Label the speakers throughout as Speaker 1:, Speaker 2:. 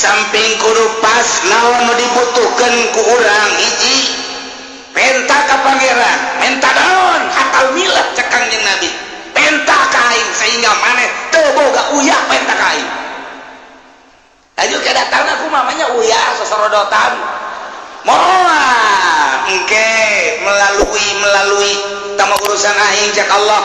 Speaker 1: samping kudu pas naon nu dibutuhkeun ku urang. Hiji, menta ka Pangeran, menta naon? Hatal milah cek Kangjeng Nabi, penta ka aing sehingga maneh teu boga uyah, penta ka aing. Ayo ke datang aku mamanya uyah sosorodotan moal engke melalui melalui tama urusan aing. Cek Allah,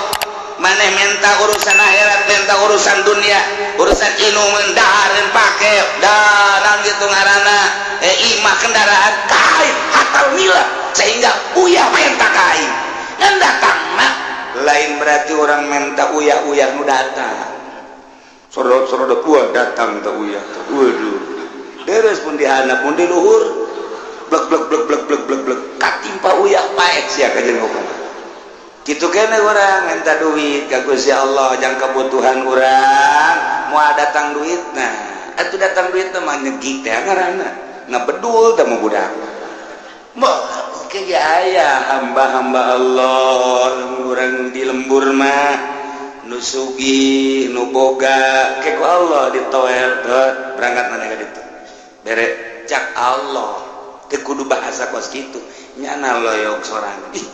Speaker 1: maneh minta urusan akhirat, minta urusan dunia, urusan inum, dahareun, pake dan gitu ngaranna imah, kendaraan, kain hatal milah sehingga uyah minta kain. Ngan datang mah lain berarti orang minta uyah-uyah nu datang sorot sorot buah datang teh uyah. Waduh, deres pun dihandap pun di luhur, blek blek blek blek blek blek blek, katimpa uyah, paek sia ka jeung hukum. Kitu kene urang minta duit ka Gusti Allah jang kebutuhan urang, moal datang duit. Nah, atuh datang duit mah nyegik teh ngaranna, ngabedul teh mah budak mah. Oke aya hamba-hamba Allah urang di lembur mah nu sugih, nu boga ke ku Allah ditoel, berangkat mana ka ditu, bere cak Allah teu kudu bahasa kos kitu, nyana loyok sorangan. Ih,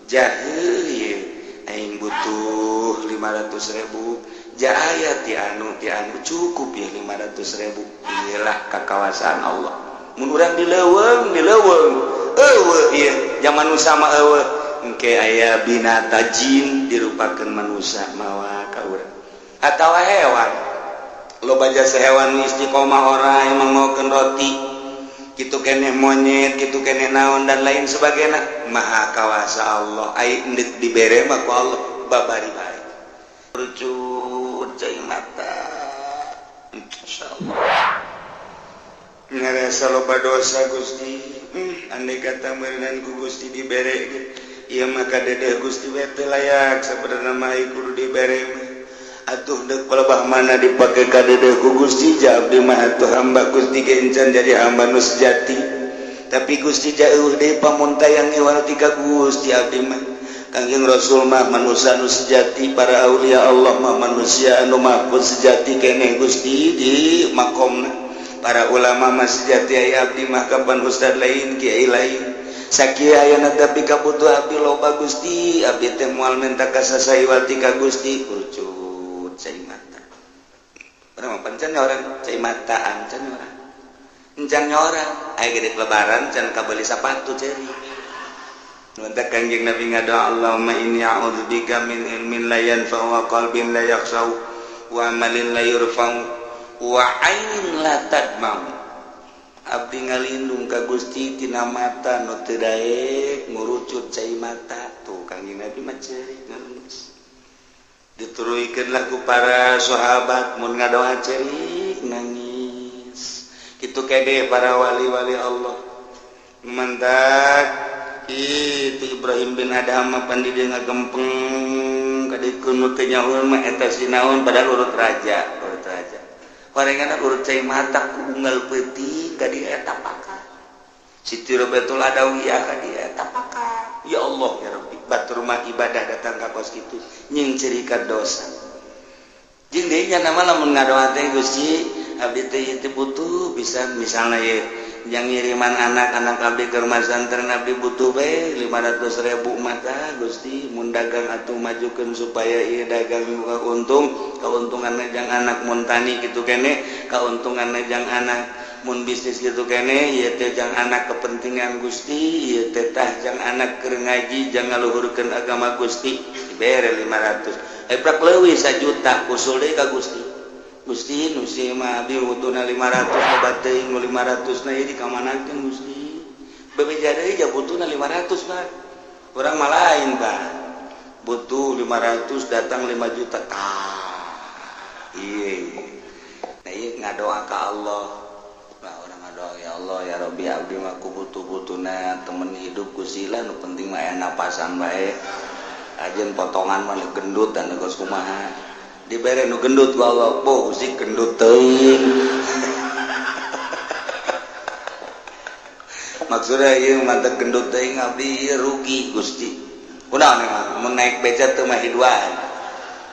Speaker 1: jahe ieu aing butuh 500.000, jaya ti anu ti anu, cukup ya 500.000. Iyalah kakawasaan Allah. Mun urang di leuweung, di leuweung eueuh ieu zaman nu sama eueuh, engke aya binata jin dirupakeun manusia mawa ka urang atawa hewan. Loba jasa hewan istiqomah, orang emang maukeun roti kitu keneh, monyet kitu keneh, naon dan lain sebagainya. Maha kawasa Allah. Ai endek dibere mah ku Allah babari bae rucut cai mata. Insyaallah ngarasa loba dosa, Gusti. Andai kata meureunan ku Gusti dibere ge ieu mah kadedeh Gusti we teu layak sabenerna mah, kudu dibere mah. Atuh deuk palebah mana dipake kadedeh ku Gusti? Ja abdi mah atuh hamba Gusti ge encan jadi hamba nu sejati, tapi Gusti jauh deui pamuntayang iwal ti ka Gusti abdi mah. Kangjeng Rasul mah manusia nu sejati, para aulia Allah mah manusia anu mahfud sejati keneh Gusti di makomna, para ulama mah sejati, aya abdi mah kapan ustad lain, kiai lain, sakieu ayana, tapi kabutuh abdi loba, Gusti. Abdi teh moal minta ka sasaiwal ti ka Gusti. Kurucut cai mata urang mah, pancan orang cai mata, ancan orang encan orang aya gede lebaran can kabeli sapatu, ceri. Maka Kanjeng Nabi ngadoa, "Allahumma inni a'udzubika min ilmin la yanfa'u wa qalbin la yakhsha'u wa amalin la yurfa'u wa ainin la tadma'u." Abdi ngalindung ka Gusti tina mata nu teu daek ngurucut cai mata. Tuh, Kanjeng Nabi mah ceurik, nangis. Dituruikeun lah ku para sahabat, mun ngadoa ceurik, nangis. Kitu kede para wali-wali Allah. Mantak itu Ibrahim bin Adham mah pan di dieu ngagempeng ka nu teu nyaho mah eta si naon, padahal urut raja, urut raja. Horenganna urut cai mata ku unggal peuting ka dieu eta pakat. Siti Robiatul Adawiyah ka dieu eta pakat. Ya Allah ya Rabbi, batur mah ibadah datang ka kos kitu nying cirikan dosa. Jeung deui nya nama lamun ngadoa teh, Gusti, abdi teh ieu teh butuh pisan, misalna ye yang ngiriman anak-anak abdi ke rumah santren, abdi butuh be 500.000 mata Gusti, mun dagang atuh majukeun supaya ieu dagang untung, keuntungan jang anak, mun tani gitu kene keuntungan jang anak, mun bisnis gitu kene ieu teh jang anak, kepentingan Gusti ieu teh tah jang anak keur ngaji, jang ngaluhurkeun agama Gusti. Dibere 500, eh prak leuwih 1 juta, usul deui ka Gusti. Gusti, nu si mah abdi butuhna 500, loba teuing nu 500 na, ieu dikamanakeun, Gusti? Bebeja deui ja butuhna 500 Pak. Urang mah lain, Pak, butuh 500 datang 5 juta tah. Iya, nah, ieu ngadoa ka Allah. Nah, urang ngadoa, "Ya Allah ya Rabbi, abdi mah ku butuh-butuhna temen hidup Gusti lah, nu penting mah aya napasan bae, ajeun potongan mah gendut dan geus kumaha." Dibere nu gendut ku Allah. Boh Gusti, gendut teuing. Maksudnya ieu mantep gendut teuing, abdi ieu rugi, Gusti. Kunaon emang mun naik beca teu mah duaan,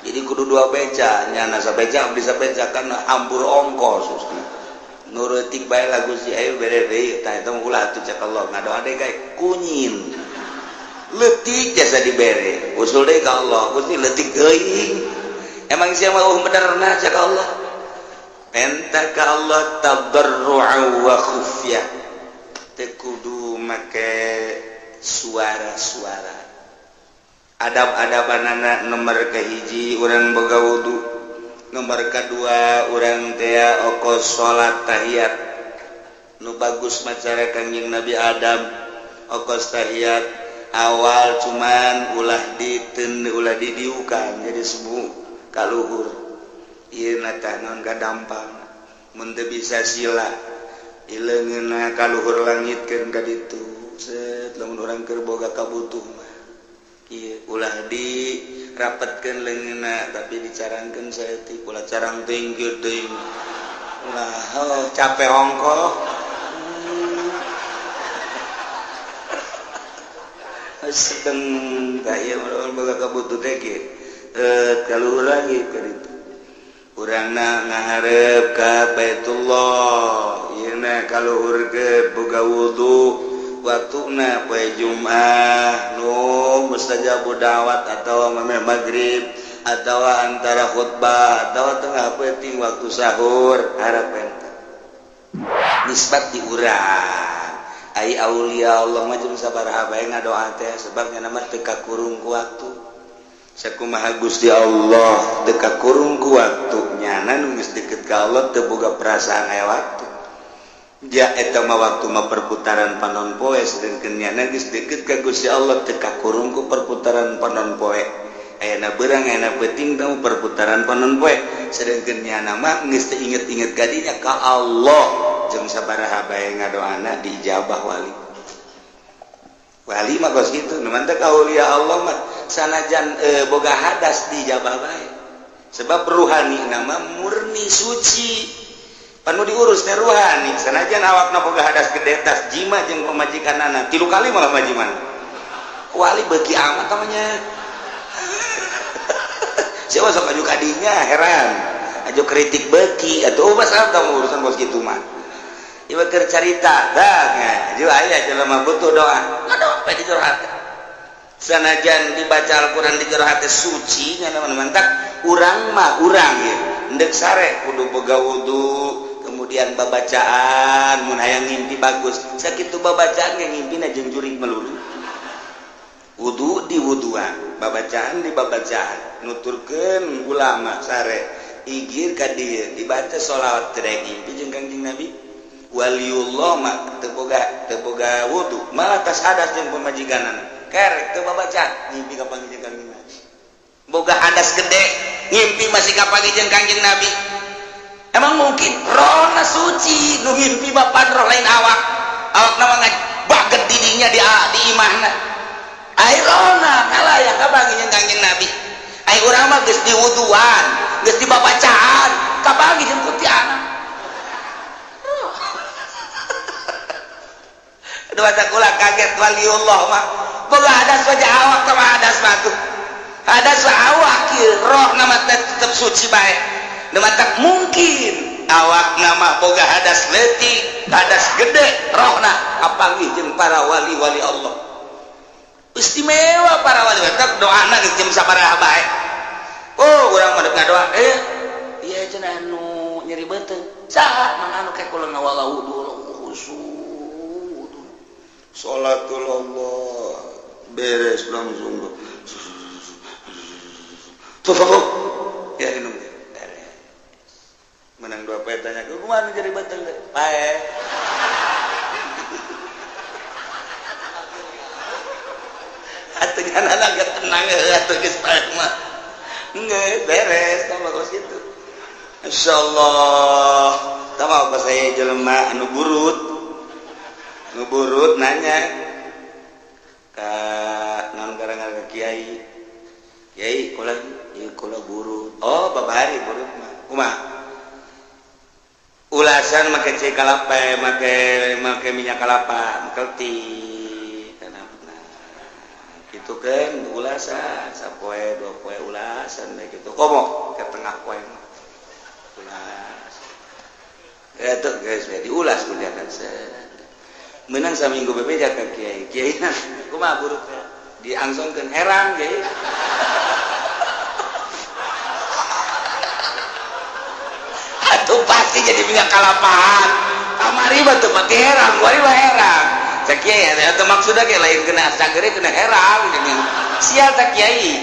Speaker 1: jadi kudu dua beca, nyana sabeca, abdi sabeca, kan hambur ongkos, Gusti. Nurutik bae lah Gusti ayo bere deui tah eta ulah atuh cek Allah ngadoa deui kae kunyin. Leutik jasa dibere. Usul deui ka Allah, Gusti leutik teuing. Emang sia mah eueuh benerna cek Allah. Penta ka Allah tadarru'a wa khufyah. Teu kudu make suara-suara. Adab-adabanana nomor kahiji urang boga wudu. Nomor kedua urang tea okos salat tahiyat nu bagus macara Kangjeng Nabi Adam okos tahiyat awal cuman ulah diten ulah didiukan jadi sebu kaluhur ieu na tah naon kadampang mun teu bisa sila ileungeunna kaluhur langitkeun ka ditu set lamun urang keur boga kabutuh mah ieu ulah di rapatkan leungeunna tapi dicarangkeun saeutik ulah carang teuing kieu teuing ulah oh, capek ongkoh sedeng tah ieu urang boga kabutuh teh kieu kaluhur langit ka ditu urangna ngahareup ka Baitullah ieu na kaluhur ke boga wudu waktuna poe Jumat nu mustajabu da'wat atawa mameh magrib atawa antara khutbah atawa tengah peuting waktu sahur harap enta nisbat di urang ai aulia Allah mah jeung sabaraha bae ngadoa teh sebab nya mah teu kakurung ku waktu sakumaha Gusti Allah teu kakurung ku waktu nyana nu geus deket ka Allah teu boga perasaan aya waktu. Ja eta mah waktu mah perputaran panon poe sedengkeun nyana geus deukeut ka Gusti Allah teu kakurung ku perputaran panon poe. Ayana beurang ayana peuting teh perputaran panon poe sedengkeun nyana mah geus teu inget-inget ka dinya ka Allah jeung sabaraha bae ngadoana diijabah wali. Wali mah kos kitu nu mantep aulia Allah mah sanajan boga hadas diijabah bae. Sebab ruhani nama murni suci. Panu diurus teh ruhani sanajan awakna boga hadas gede tas jima jeung pamajikanana 3 kali malah majiman wali beuki amat namanya siapa sok aju kadinya heran aju kritik beuki atuh masalah tah urusan bos kitu mah ieu keur carita tah aju aya jelema butuh doa ngadoa bae di jero hate sanajan dibaca Al-Qur'an di jero hate suci nya mantak urang mah urang ieu endek sare kudu boga wudu kemudian babacaan mun hayang ngimpi bagus sakitu babacaan ge ngimpina jeung jurig melulu wudu di wuduan babacaan di babacaan nuturkeun ulama sare igir ka dieu dibaca sholawat teh ngimpi jeung Kangjeng Nabi waliullah mah teu boga wudu malah tas hadas jeung pamajikanana kerek teu babacaan ngimpi ka panggih jeung Kangjeng Nabi boga hadas gede ngimpi masih ka panggih jeung Kangjeng Nabi. Emang mungkin rohna suci nu ngimpi bapan roh lain awak awak nama baget didinya di imahna ai rohna ngalayang ka panggih jeung Kangjeng Nabi ai urang mah geus diwuduan geus dibabacaan ka panggih jeung kuntianak dua sakulah kaget waliullah mah boga hadas wajah awak sama hadas mah tuh hadas awak ieu rohna mah tetep suci bae. Tak mungkin awak nama boga hadas leutik hadas gede rohna kapanggih jeung para wali-wali Allah istimewa para wali tetep doana geus jeung sabaraha bae oh urang mah ngadoa ieu cenah anu nyeri beuteung saha mang anu kae kula ngawala wudu khusyuk salatul Allah beres langsung tuh ya minum menang 2 poe tanya kumaha jadi betul pae atuh nyanana ge tenang atuh geus pae mah geus beres tah kos kitu insyaallah tah mah pas aya jelema anu burut nanya ka naon gara-gara ka kiai kiai kula ieu kula burut oh babari burut mah kumaha ulasan make cai kalapa make minyak kalapa kelti kenapa gitu kan ulasan sapoe dua poe ulasan kayak gitu komo ke tengah poe mah ulas Eta geus we diulas ku dia kan. Menang saminggu bebeja ka kiai. Kiai kumaha buruk teh? Diangsongkeun herang kiai. Atuh pasti jadi punya kalapahan. Kamari mah teu pati herang, kuari mah herang. Cek kiai eta maksudna ge lain kena cageur kena herang geuning. Sial tak kiai.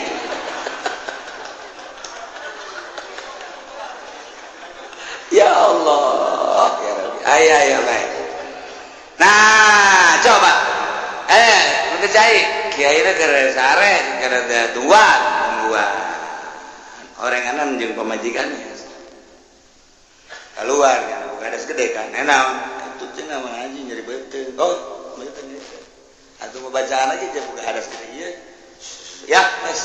Speaker 1: Ya Allah, ya Rabbi. Ayah ya baik. Nah, coba. Cai kiai teh keur sare, keur tungguan, tungguan. Orenganan jeung pamajikannya. Keluar kan, buka hadas gede kan. Naon? Atuh cenah mah haji nyeri beuteung. Oh, beuteung ieu. Atuh bacaan aja jeung buka hadas gede ieu. Ya, geus.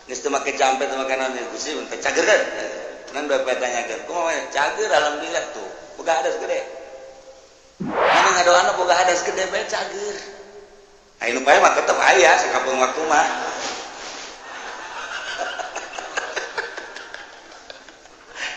Speaker 1: Geus teu make jampe teu make naon Gusti mun teh cager kan. Nan bapak tanyakeun, kumaha cager alhamdulillah tuh. Boga hadas gede. Mana ngadoana boga hadas gede bae cager. Aya nu pae mah tetep aya sakapeung waktu mah.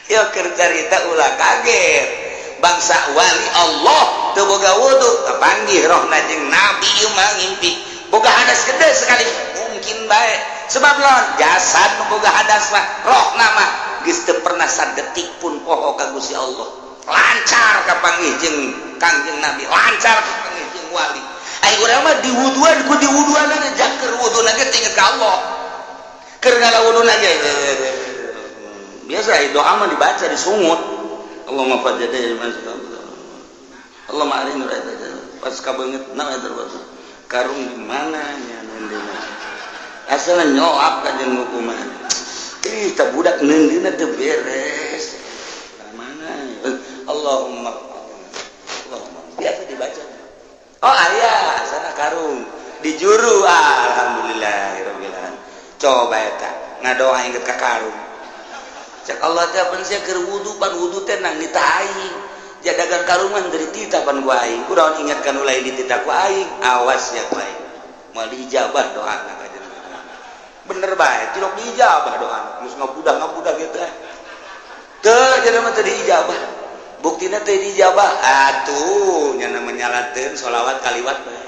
Speaker 1: Yo keur carita ulah kaget. Bangsa wali Allah teu boga wudu, kapanggih rohna jeung nabi ieu mah ngimpi. Boga hadas gede sekali mungkin bae. Sebab lawan jasad nu boga hadas mah, rohna mah geus teu pernah sadetik pun poho ka Gusti Allah. Lancar kapanggih jeung Kangjeng Nabi, lancar kapanggih jeung wali. Ai urang mah diwuduan ku diwuduanana jaker wuduna ge inget ka Allah. Keur ngala wuduna ge biasa doa mah dibaca disungut. Allahumma fajjada Allahumma arini pas kabeungeut na eta karung di mana nya neundeuna. Asalna nyoap ka jeung hukuman. Ih, tah budak neundeuna teu beres. Mana? Allahumma Allahumma biasa dibaca. Oh aya sana karung di juru alhamdulillahirabbil alamin. Coba eta ngadoa inget ka karung. Cek Allah teh pan sia keur wudu pan wudu teh nang nita aing. Jadagan karungan dari tita pan ku aing. Kunaon ingat kan ulah ditita ku aing. Awas ya ku aing. Moal diijabah doana ka jenengan. Bener bae tilok diijabah doana. Geus ngabudah-ngabudah kitu teh. Teu jadi mah teu diijabah. Buktina teu diijabah. Atuh nya menyalateun sholawat kaliwat bae.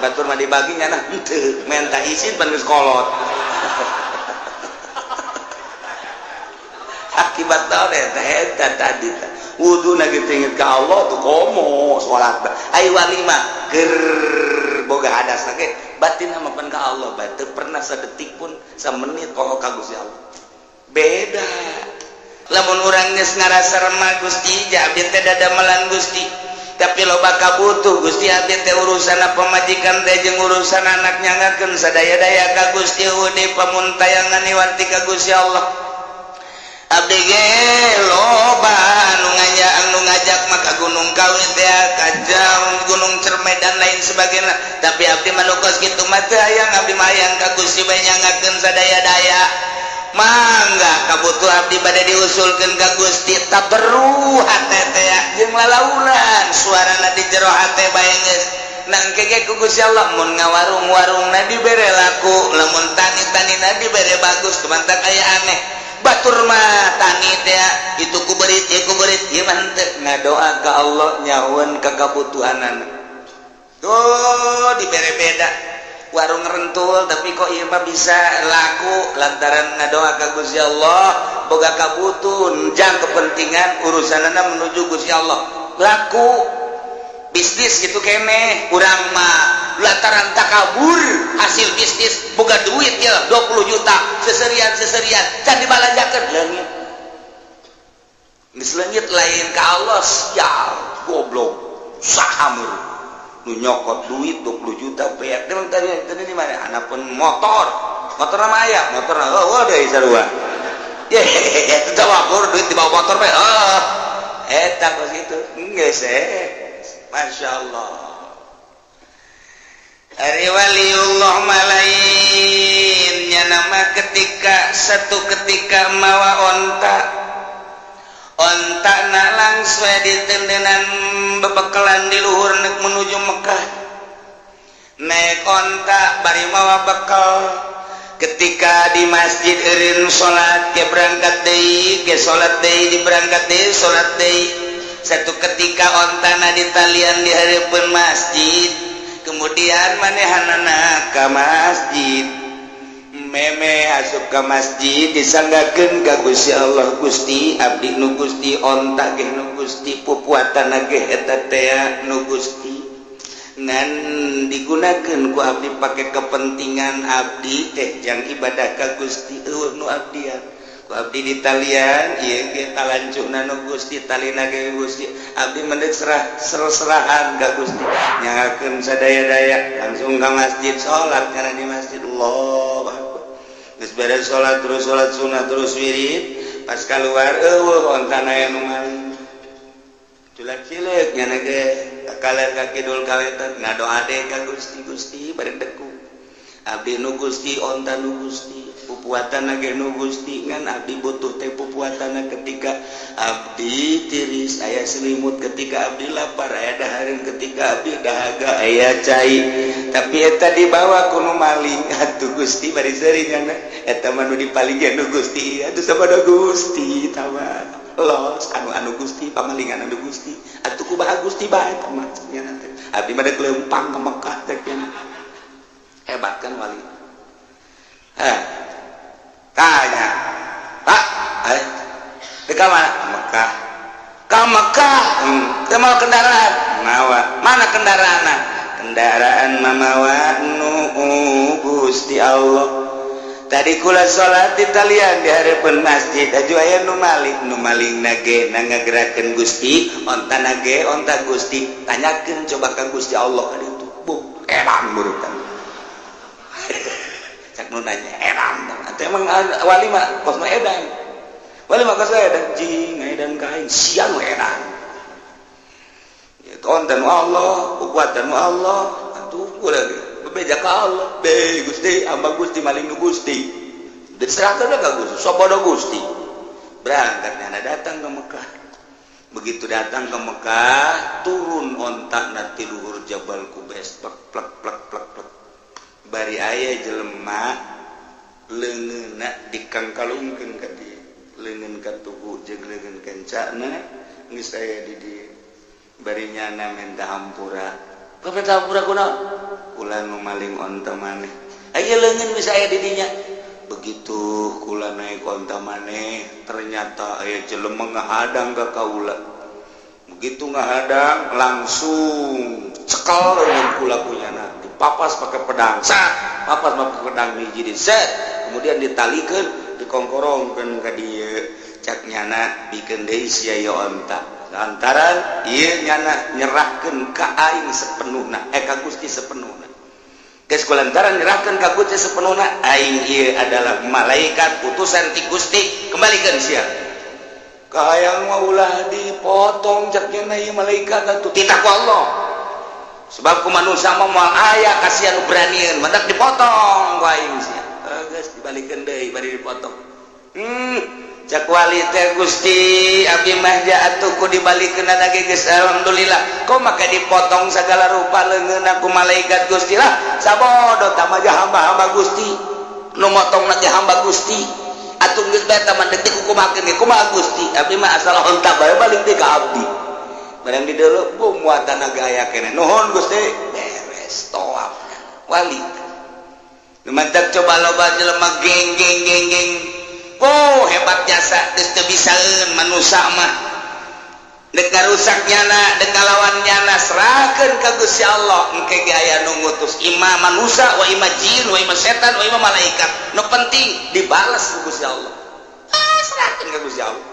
Speaker 1: Batur mah dibagi nyana henteu, menta izin pan geus kolot. Akibat naon eta eta tadi teh. Wuduna ge inget ka Allah tuh komo salat. Ai wali mah keur boga hadas ge batin mah pan ka Allah bae teu pernah sadetik pun samenit poho ka Gusti Allah. Beda. Lamun urang geus ngarasa remah Gusti, ja abdi teh dadamelan Gusti. Tapi loba kabutuh Gusti abdi teh urusan pamajikan teh jeung urusan anak nyangakeun sadaya-daya ka Gusti eueuh pamuntayangan iwanti ka Gusti Allah. Abdi ge loba anu ngajak anu ngajak maka Gunung Kawi teh ka Gunung Cerme dan lain sebagainya. Tapi abdi mah nu kos kitu mah teu hayang, abdi mah hayang ka Gusti bae nyangakeun sadaya-daya. Mangga kabutuh abdi bade diusulkeun ka Gusti taberuh hate teh jeung lalaunan suarana di jero hate bae geus. Nang kege ku Gusti Allah mun ngawarung-warungna dibere laku, lamun tani-tanina dibere bagus, kumantak aya aneh. Batur mah tani teh itu ku berit ieu ku berit ieu mah henteu ngadoa ka Allah nyahueun ka kabutuhanana. Tuh dibere beda. Warung rentul tapi kok ieu mah bisa laku lantaran ngadoa ka Gusti Allah boga kabutuhan jang kepentingan urusanana menuju Gusti Allah laku bisnis gitu keneh urang mah lantaran takabur hasil bisnis boga duit ya 20 juta seserian-seserian can dibalanjakeun leungit geus leungit lain ka Allah sial goblok saha meureun nu nyokot duit 20 juta beak teh tadi di mana anak pun motor motor nama aya motor oh deui sarua ye itu wabur duit dibawa motor bae oh eta kos kitu geus Masya Allah. Ari waliullah malainnya nama ketika satu ketika mawa onta onta na langsung ditendenan bebekalan di luhur nek menuju Mekah naik onta bari mawa bekal. Ketika di masjid eureun salat ke berangkat deui, ke salat deui, di berangkat deui, salat deui. Satu ketika ontana ditalian di hareupeun masjid, kemudian manehanana ka masjid, meme asup ka masjid, disanggakeun ka Gusti Allah, "Gusti, abdi nu Gusti, onta ge nu Gusti, pupuatan ge eta tea nu Gusti, ngan digunakan ku abdi pakai kepentingan abdi teh jang ibadah ka Gusti. Euweuh nu abdian ku abdi ditalian ieu ge, talancuna nu Gusti, talina ge Gusti. Abdi mendek serah serahan ka Gusti, nyangakeun sadaya-daya." Langsung ka masjid, salat karena di masjid, Allah Akbar. Geus beres salat, terus salat sunah, terus wirid. Pas keluar, euweuh ontana nu maling. Culak cileuk nyana ge kaler ka kidul ka wetan, ngadoa deui ka Gusti, "Gusti, bari deku abdi nu Gusti, onta nu Gusti, pupuatan ge nu Gusti, ngan abdi butuh teh pupuatan ketika abdi tiris aya selimut, ketika abdi lapar aya dahareun, ketika abdi dahaga aya cai, tapi eta dibawa ku nu maling. Atuh Gusti, bari seuri nyana, eta mah nu dipaling ge nu Gusti. Atuh sabodo Gusti tama los anu anu Gusti, pamalingan anu Gusti. Atuh kumaha Gusti bae eta mah?" Nyana teh, "Abdi mah dek leumpang ke Mekah," teh nyana. Hebat kan wali? Eh, tanya, "Pak, eh, di mana?" "Mekah." "Ka Mekah?" "Teu mawa kendaraan?" "Mawa." "Mana kendaraan?" "Kendaraan mamawa nu Gusti Allah. Tadi kula salat di talian di hadapan masjid, aju aya nu maling. Nu maling nage na ngagerakeun Gusti, onta nage onta Gusti. Tanyakeun coba ka Gusti Allah ka ditu." Bu, edan murutan. Cak nu nanya edan. Atuh emang wali mah kos mah edan. Wali mah kos edan, jing edan ka aing siang edan. Itu onta nu Allah, kekuatan nu Allah. Atuh kula ge bebeja ka Allah. Be Gusti, hamba Gusti, maling nu Gusti. Diserahkan ka Gusti, sabodo Gusti. Berangkat nyana datang ke Mekah. Begitu datang ke Mekah, turun onta nanti luhur Jabal Kubes, plek plek plek plek plek. Bari aya jelema leungeunna dikangkalungkeun ka dieu. Leungeun katuhu jeung leungeun kencana geus aya di dieu. Bari nyana minta hampura. Minta hampura kunaon? "Kula nu maling onta maneh. Aya leungeun bisa aya di dinya. Begitu kula naik onta maneh, ternyata aya jelema ngahadang ka kaula. Begitu ngahadang, langsung cekel leungeun kula ku nyana, dipapas pakai pedang, sat, papas pakai pedang hiji di set, kemudian ditalikeun, dikongkorongkeun ka dieu. Cak nyana, bikeun deui sia ieu onta, lantaran ieu nyana nyerahkeun ka aing sepenuhna, eh, ka Gusti sepenuhna. Geus kulantaran nyerahkeun ka Gusti sepenuhna, aing ieu adalah malaikat utusan ti Gusti, kembalikan sia." "Kahayang mah ulah dipotong," cak nyana, "ieu malaikat atuh." "Titah ku Allah, sebab ku manusia mah moal aya kasihan nu beranian, matak dipotong ku aing sia." Geus dibalikeun deui, bari dipotong. Cak wali teh, "Gusti, abdi mah atuh ku dibalikeun ge geus alhamdulillah, kok make dipotong segala rupa leungeun ku malaikat Gusti?" "Lah, sabodo tah mah hamba-hamba Gusti, nu motong ge hamba Gusti. Atuh geus bae mah detik kumahakeun ge kumaha Gusti, abdi mah asal onta bae balik deui ka abdi." Barang di deuleu, bu muatan aya keneh. "Nuhun, Gusti." Beres tawaf wali. Mantap, coba loba jelema geng geng geng geng. Oh, hebat jasa, geus teu bisaeun manusia mah. Dek ngarusak nyana, dek ngalawan nyana, serahkeun ka Gusti Allah. Engke ge aya nu ngutus, ima manusia, wa ima jin, wa ima setan, wa ima malaikat. Nu penting dibales ku Gusti Allah. Ah, serahkeun ka Gusti Allah.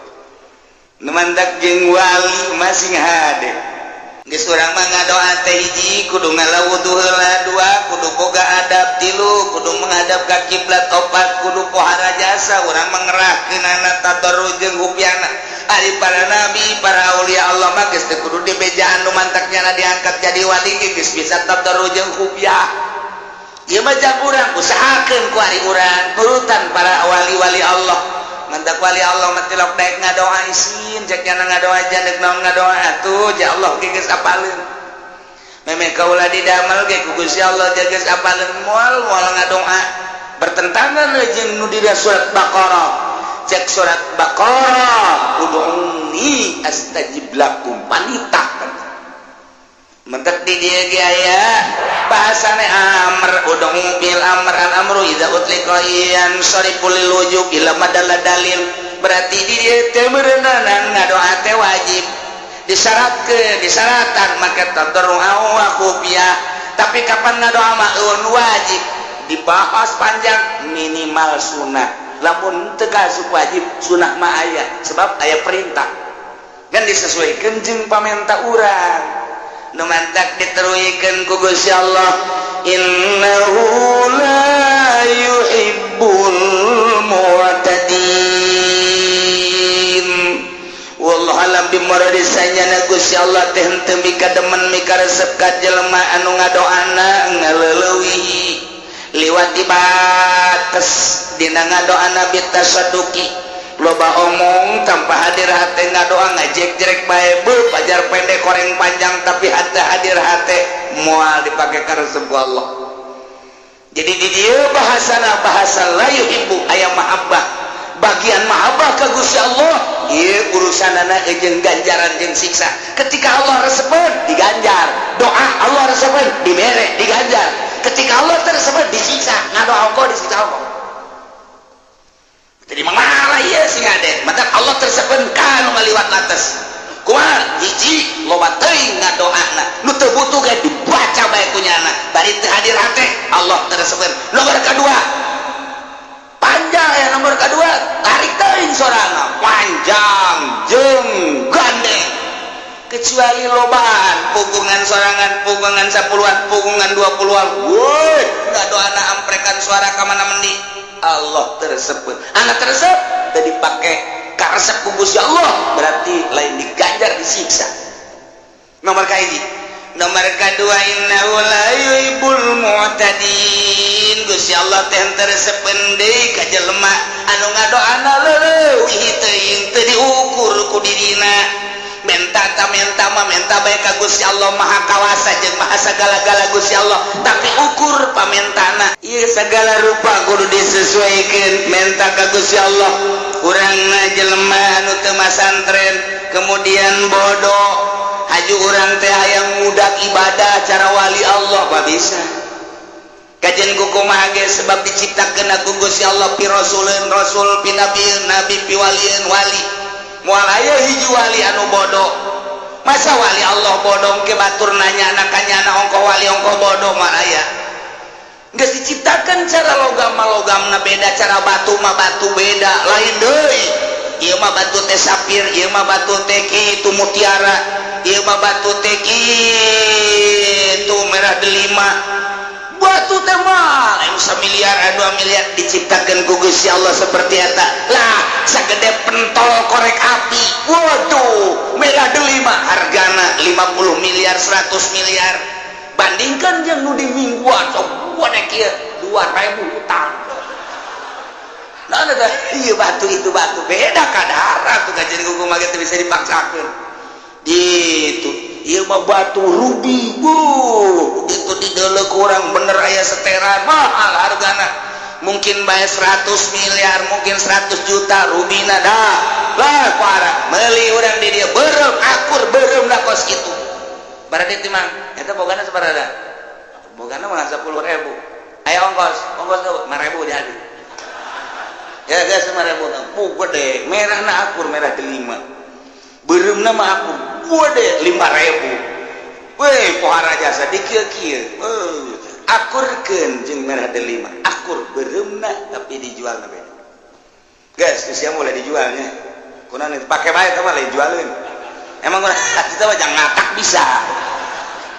Speaker 1: Nu mantak jeung wali masing hade. Geus urang mah ngadoa teh, hiji kudu ngalawudu heula, dua kudu boga adab, tilu kudu menghadap ka kiblat, opat kudu pohara jasa. Urang mah ngerahkeunana tadarru jeung hupiana. Ari para nabi, para aulia Allah mah geus teu kudu dibejaan, nu mantak nyana diangkat jadi wali ge geus bisa tadarru jeung hupiah. Ieu mah jang urang usahakeun ku ari urang turutan para wali-wali Allah. Mantak wali Allah mah tilok daek ngadoa isin, cek nyana ngadoa dek naon ngadoa atuh, ja Allah ge geus apaleun. Memeh kaula didamel ge ku Gusti Allah geus apaleun, moal moal ngadoa. Bertentangan jeung nu dina surat Baqarah. Cek surat Baqarah, ud'uni astajib lakum, panita. Mentek di dieu ge aya bahasane amr, ud'u bil amr, al amru idza utliqa yansarifu lil wujub ila madalla dalil. Berarti di dieu teh meureunanan ngadoa teh wajib, disyaratkeun, disyaratan maka tadarru'an wa khufyah. Tapi kapan ngadoa mah wajib dibahas panjang, minimal sunnah. Lamun teu asup wajib, sunnah mah aya, sebab aya perintah kan disesuaikan jeung pamenta urang. Nu mantak diteruikeun ku Gusti Allah, innahu la yuhibbul mu'tadin. Wallahu alam bimuradi. Sanyana Gusti Allah teh henteu mikademen, mikaresep ka jelema anu ngadoana ngaleulewihi, liwat dibates dina ngadoana bitasaduki, loba omong tanpa hadir hate. Ngadoa ngajek-jerek bae, beuh, pajar pendek koreng panjang, tapi hate hadir hate, moal dipake karesep ku Allah. Jadi di dieu bahasana bahasa la yuhibbu, aya mahabbah, bagian mahabbah ka Gusti Allah. Ieu urusanana jeung ganjaran jeung siksa. Ketika Allah resepeun, diganjar doa. Allah resepeun, dibere, diganjar. Ketika Allah teu resepeun, disiksa. Ngadoa ongkoh, disiksa ongkoh. Jadi malah ieu sing ade maka Allah teu resepeun ka nu ngaliwat batas. Kumaha? Hiji, loba teuing ngadoana, nu teu butuh ge dibaca bae ku nyana, bari teu hadir hate, Allah teu resepeun. Nomor kedua panjang ya, nomor kedua tarik teuing sorana panjang jeung gandeng, kecuali lobaan pugungan sorangan, pugungan 10-an, pugungan 20-an, woi, ngadoana amprekan suara ka mana mendi, Allah teu resepeun. Anak teu resep teu dipake karesep ku Gusti Allah, berarti lain diganjar, disiksa. Nomor kahiji. Nomor kedua, innahu la yuhibbul mu'tadin. Gusti Allah teh teu resepeun deui ka jelema anu ngadoana leuwih teuing, teu diukur ku dirina. Menta ta menta mah menta bae ka Gusti Allah, Maha Kawasa jeung Maha sagala-gala Gusti Allah, tapi ukur pamentana. Ieu segala rupa kudu disesuaikan menta ka Gusti Allah. Urangna jelema anu teu masantren, kemudian bodoh, haju urang teh hayang mudak ibadah cara wali Allah, apa bisa kajian kumaha ge, sebab diciptakeun ku Gusti Allah pi rasuleun rasul, pi nabieun nabi, pi walieun wali. Moal aya hiji wali anu bodoh. Masa wali Allah bodoh? Ke batur nanya anak kanyana, ongkoh wali ongkoh bodoh, moal aya. Geus diciptakan cara logam mah logamna beda, cara batu mah batu beda, lain deui. Ieu mah batu teh safir, ieu mah batu teh kitu mutiara, ieu mah batu teh kitu merah delima. Batu teh mah lain samiliar, 2 miliar diciptakan ku Gusti Allah seperti eta lah. Sagede pentol korek api, waduh, merah delima, hargana 50 miliar, 100 miliar. Bandingkan jeung nu di mingguan sok gede kieu, 2000 hutang. Nah, ada iya batu itu batu beda kadar tuh. Kajian kumaha teu bisa dipaksakeun gitu. Ieu mah batu ruby, bu, begitu dideuleu kurang bener aya seteran, mahal hargana, mungkin bayar 100 miliar, mungkin 100 juta rubina dah lah. Parah meuli urang di dieu beureum, akur beureum dah kos kitu. Berarti timang eta bogana sabaraha? Bogana mah 10.000. Aya ongkos, ongkos 5.000 jadi ya guys, 5.000. Bu, gede, merahna akur, merah delima, beureumna mah akur, gede, 5.000. Weh, pohara jasa di kieu kieu, akurkeun jeung merah delima, akur beureumna, tapi dijual na beda guys. Geus mulai dijualnya kunaon pake bae mah lain jualeun. Emang kita mah jangan ngatak bisa.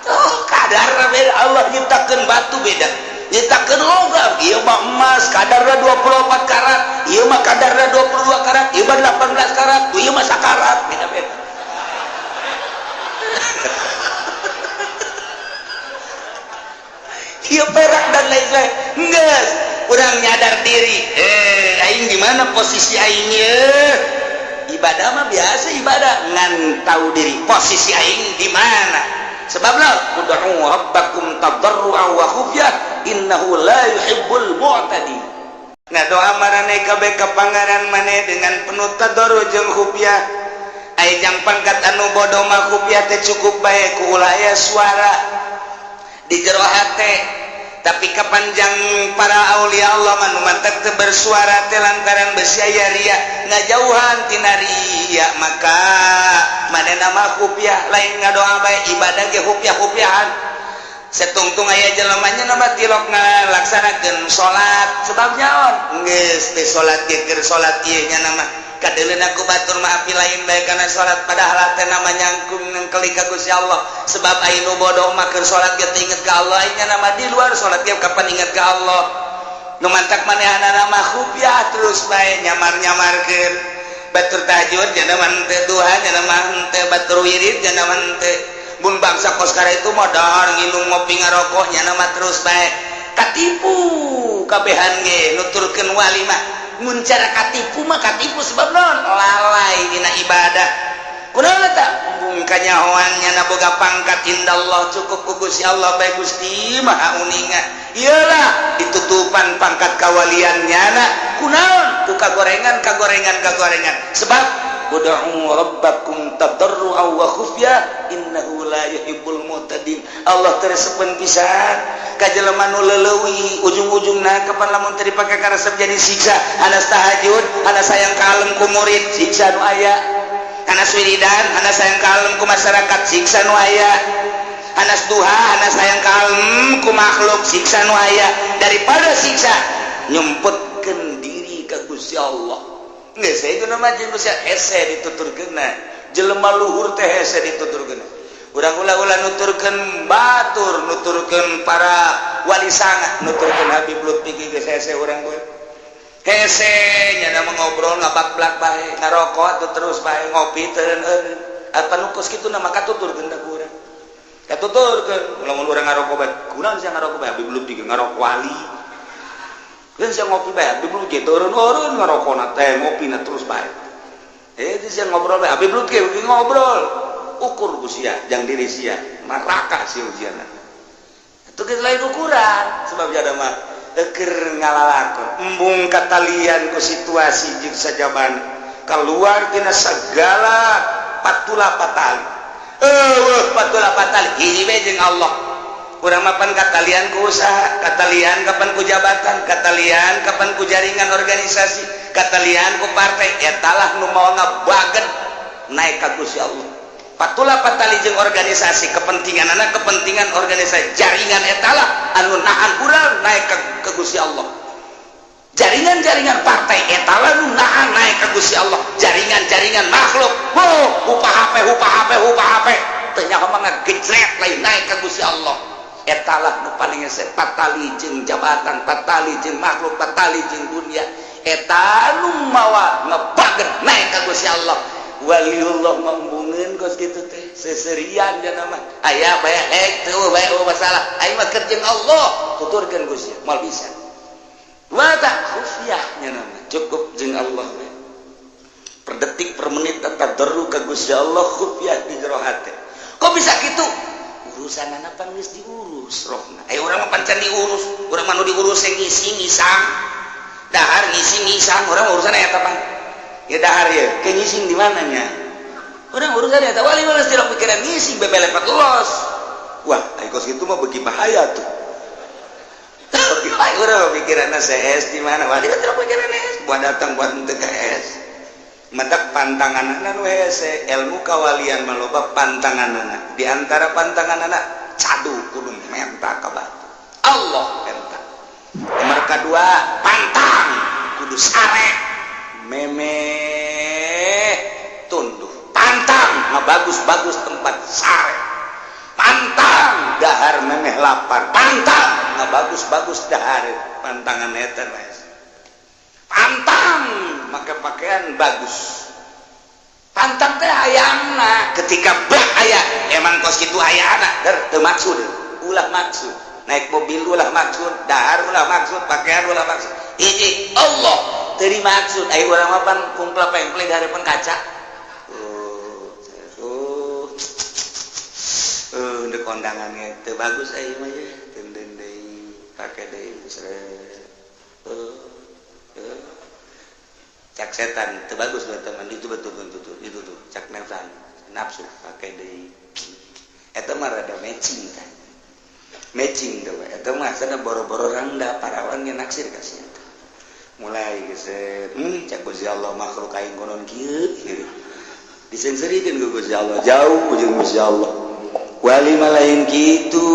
Speaker 1: Oh, kadar beda. Allah nyiptakeun batu beda, nyiptakeun logam. Ieu mah emas kadarna 24 karat, ieu mah kadarna 22 karat, ieu mah 18 karat, ieu mah sakarat, beda-beda. Ieu perak dan lain-lain. Geus urang nyadar diri, eh, aing di mana posisi aing ye? Ibadah mah biasa ibadah, ngan tahu diri posisi aing di mana. Sebab lah ud'u rabbakum tadarruan wa khufyah innahu la yuhibbul mu'tadin. Nah, doa maraneh kabeh ka Pangeran maneh dengan penuh tadarru jeung khufyah. Aya jang pangkat anu bodoh mah khufyah teh cukup bae ku ulah aya suara di jero hate. Tapi kapanjang para aulia Allah mah nu mantak teu bersuara teh lantaran besi aya ria, ngajauhan tina ria. Maka manehna mah khufyah, lain ngadoa bae, ibadah ge khufyah-khufyahan. Setungtung aya jelemanya nama tilok ngalaksanakeun salat, sebab nyaon geus teh salat ge keur salat ieu nya nama kadeuleuna ku batur mah api lain bae kana salat, padahal teh nama nyangkung nengkeli ka Gusti Allah. Sebab aya nu bodoh mah keur salat ge teu inget ka Allah, nya nama di luar salat ge kapan inget ka Allah. Nu mantak manehanana mah khufyah terus bae, nyamar-nyamarkeun. Batur tahajud nya mah henteu, duha nya mah henteu, batur wirid nya mah henteu. Mun bangsa koskara itu modal nginum, ngopi, ngarokok nya mah terus bae, katipu kabehan ge. Nuturkeun wali mah mun cara katipu mah katipu, sebab non lalai dina ibadah. Kunaon eta? Embung kanyahoan nya boga pangkat indallah, cukup ku Gusti Allah bae. Gusti Maha Uninga, iyalah ditutupan pangkat kawalian nyana. Kunaon? Ku kagorengan, kagorengan, kagorengan. Sebab ud'u rabbakum tadarruan wa khufya innahu la yuhibbul mu'tadin. Allah teu resepeun pisan ka jelema nu leuwih ujung-ujungna. Kapan lamun teu dipake karesep jadi siksa. Hanas tahajud, hanas sayang kalem ku murid, siksa nu aya. Hanas wiridan, hanas sayang kalem ku masyarakat, siksa nu aya. Hanas duha, hanas sayang kalem ku makhluk, siksa nu aya. Daripada siksa, nyumputkeun diri ka Gusti Allah. Geus itu nama jeung Gusti hese dituturkeunna. Jelema luhur teh hese dituturkeunna. Urang ulah-ulah nuturkeun batur, nuturkeun para wali sanga, nuturkeun Habib Lutfi geus hese urang gue. Hese nya mah ngobrol ngabak-blak bae, ngarokok atuh terus bae, ngopi teu. Apa nu kos kitu nama katuturkeun da ku urang. Katuturkeun lamun urang ngarokok bae. Kunaon sia ngarokok bae? Habib Lutfi ngarokok wali. Kan sia ngopi bae, Habib Lutfi turun-turun ngarokokna teh, ngopina terus bae. Eh, itu sia ngobrol bae, Habib Lutfi ngobrol. Ukur ku sia, jang diri sia, neraka sia ujianna. Itu geus lain ukuran, sebab jada mah keur ngalalakon. Embung katalian ku situasi jeung sajaban keluar tina segala patula patali. Eueuh patula patali hiji we jeung Allah. Urang mapan katalian ku usaha, katalian kapan ku jabatan, katalian kapan ku jaringan organisasi, katalian ku partai, etalah nu mau ngabagen naik ka Gusti Allah. Patula patali jeung organisasi, kepentingan anak, kepentingan organisasi, jaringan etalah anu nahan urang naik ke Gusti Allah. Jaringan-jaringan partai etalah nu nahan naik ke Gusti Allah. Jaringan-jaringan makhluk, oh, upah HP, upah HP, upah HP, teu nyaho mah ngagejret lain naik ke Gusti Allah. Etalah nu paling hese, patali jeung jabatan, patali jeung makhluk, patali jeung dunia, eta nu mawa ngebagen naik ka Gusti Allah. Waliullah mambungeun kos kitu teh seserian dia nama aya bae hek teu bae masalah. Aing mah keur jeung Allah, tuturkeun Gusti moal bisa. Wa tak khufyahnya nama cukup jeung Allah we. Per detik per menit tadarru ka Gusti Allah, khufyah di jero hate. Kok bisa kitu? Urusan anak pan geus diurus rohna. Eh, urang mah pancan diurus. Urang mah nu diurus yang ngisi ngisang, dahar ngisi ngisang. Urang urusan eta pan ya dahar ya ke ngising di mananya. Urang urusan eta. Wali mah geus tidak pikiran ngising, bebelepet los. Wah, ai kos kitu mah beuki bahaya tuh. Urang pikiran CS di mana? Wali mah tidak pikiran S buat datang buat henteu ke S. Mendak pantangan nu hese. Ilmu kawalian maloba pantanganana. Di antara pantanganana, cadu kudu menta ka batu, Allah menta. Nomor kedua, pantang kudu sare memeh tunduh. Pantang bagus-bagus tempat sare. Pantang dahar memeh lapar. Pantang bagus-bagus dahar. Pantangan eta, pantang maka pakaian bagus. Pantang teh hayangna ketika bah aya emang kos kitu hayangna der teu maksud. Ulah maksud naik mobil, ulah maksud dahar, ulah maksud pakaian, ulah maksud. Hiji Allah teu dimaksud. Aya urang mah pan kumpul pemple di hadapan kaca. Oh, oh, ndek kondangannya teu bagus aya mah ya, teu deui, pake deui. Oh. Cak setan itu bagus buat teman itu, betul betul betul itu tuh. Cak nafsu nafsu pakai deui eta mah rada matching kan, matching tuh. Eta mah sana boro-boro rangda, parawan ge naksir ka sia. Mulai geus, cak Gusti Allah, makhluk aing konon kieu kieu. Diseungseurikeun ku Gusti Allah, jauh jeung Gusti Allah. Wali mah lain kitu.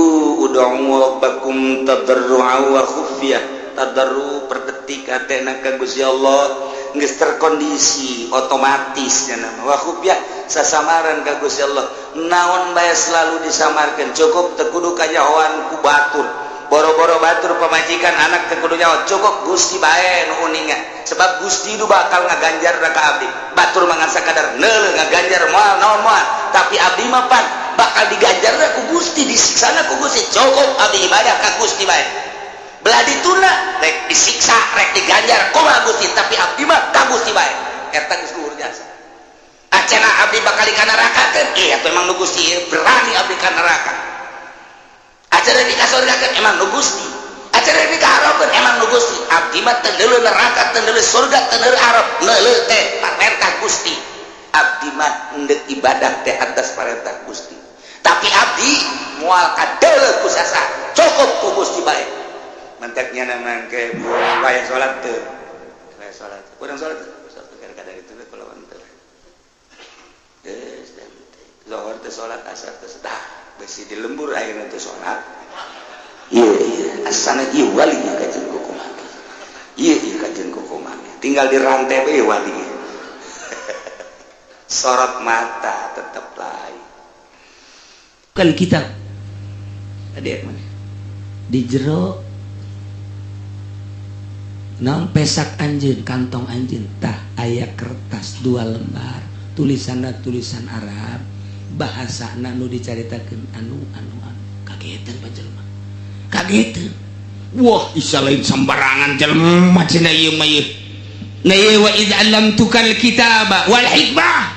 Speaker 1: Ud'u rabbakum tadarru'a wa khufyah. Tadarru per detik hatena ka Gusti Allah geus terkondisi otomatis nya nama. Wa khufyah, sasamaran ka Gusti Allah, naon bae selalu disamarkeun. Cukup teu kudu kanyahoan ku batur, boro-boro batur, pamajikan, anak teu kudu nyaho. Cukup Gusti bae nu uninga, sebab Gusti itu bakal ngaganjar ka abdi. Batur mah ngan sakadar neuleuh, ngaganjar moal naon moal, tapi abdi mah pan bakal diganjar ku Gusti, disiksana ku Gusti. Cukup abdi ibadah ka Gusti bae. Belah dituna rek disiksa rek diganjar kumaha Gusti, tapi abdi mah ka Gusti bae. Eta geus luhur jasa. Acena abdi bakal ka neraka kan, iya atuh emang nu Gusti berani abdi ka neraka. Acena di kasurgakeun, emang nu Gusti. Acena di kaharapkeun, emang nu Gusti. Abdi mah teu neuleuh neraka, teu neuleuh surga, teu neuleuh arab, neuleuh teh parentah Gusti. Abdi mah endek ibadah teh atas parentah Gusti, tapi abdi moal kadeuleuh ku sasa, cukup ku Gusti bae. Mantaknya nama ke waya salat teu, waya salat kurang, salat salat kadar itu kulawan teu geus. Zuhur teu salat, asar teu, dah besi di lembur akhirnya teu salat. Iya iya, asana ieu wali kajeun kukumaha, iya iya kajeun kukumaha, tinggal di rantai bae wali. Sorot mata tetap lain.
Speaker 2: Kan kita tadi mana di jero naon, pesak anjeun, kantong anjeun tah aya kertas dua lembar, tulisanna tulisan Arab, bahasana nu dicaritakeun anu anu anu. Kagetan Pak jelema, kagetan. Wah, isa lain sembarangan jelema cenah ieu mah ieu. Nah, ieu wa idz 'allamtukal kitaba wal hikmah,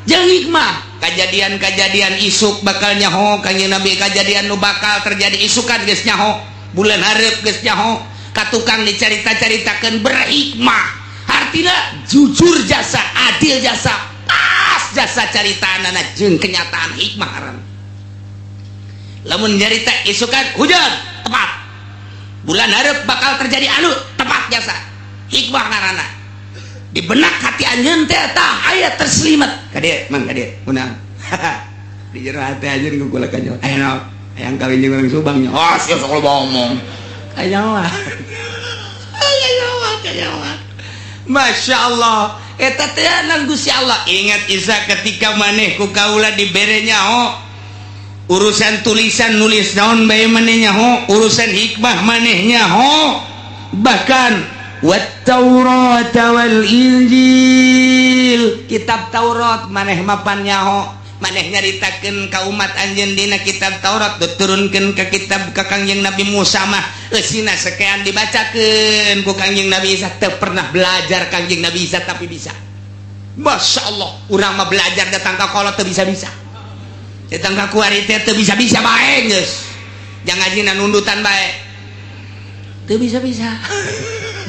Speaker 2: jeung hikmah. Kejadian-kejadian isuk bakal nyaho Kanjeng Nabi, kejadian nu bakal terjadi isukan geus nyaho, bulan hareup geus nyaho. Ka tukang dicarita-caritakeun berhikmah, artinya jujur jasa, adil jasa, pas jasa caritaanana jeung kenyataan. Hikmah haram. Lamun nyarita isukan hujan, tepat. Bulan hareup bakal terjadi anu, tepat jasa. Hikmah ngaranna. Di benak hati anjeun teh tah aya terselimat. Ka dieu, Mang, ka dieu. Kunaon? Di jero hati anjeun ku kula kanyo. Aya naon? Hayang kawin jeung urang Subang nya. Oh, sia sok loba omong. Kanyawan. Kanyawan, kanyawan. Masya Allah. Eta teh nang Gusti Allah. Ingat Isa, ketika maneh ku kaula dibere nyaho urusan tulisan, nulis naon bae maneh nyaho, urusan hikmah maneh nyaho, bahkan wat Taurat wal Injil, kitab Taurat maneh mapan nyaho. Maneh nyaritakeun ka umat anjeun dina kitab Taurat, diturunkeun ke kitab ka Kangjeng Nabi Musa mah eusina sekian, dibacakeun ku Kangjeng Nabi Isa. Teu pernah belajar Kangjeng Nabi Isa, tapi bisa. Masya Allah, urang mah belajar datang ka kolot teu bisa-bisa, datang ka kuari teh teu bisa-bisa bae. Geus jangan ngajina nundutan bae, teu bisa-bisa.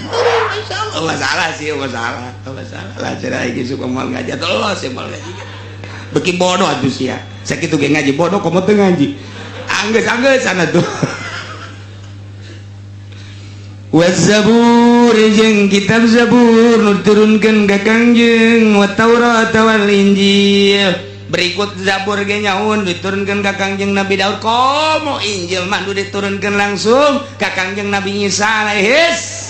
Speaker 2: Masya Allah, masalah sih, masalah, masalah lah. Cerah iki suka moal ngaji atau lo sih moal ngaji. Beki bodoh atuh sia. Sakitu ge ngaji bodoh, komo teu ngaji. Anggeus anggeus sana tuh. Wazabur, jeung kitab Zabur nu diturunkeun ka Kangjeng, wa Taurat wal Injil. Berikut Zabur ge nyaun diturunkeun ka Kangjeng Nabi Daud, komo Injil mah nu diturunkeun langsung ka Kangjeng Nabi Isa alaihis.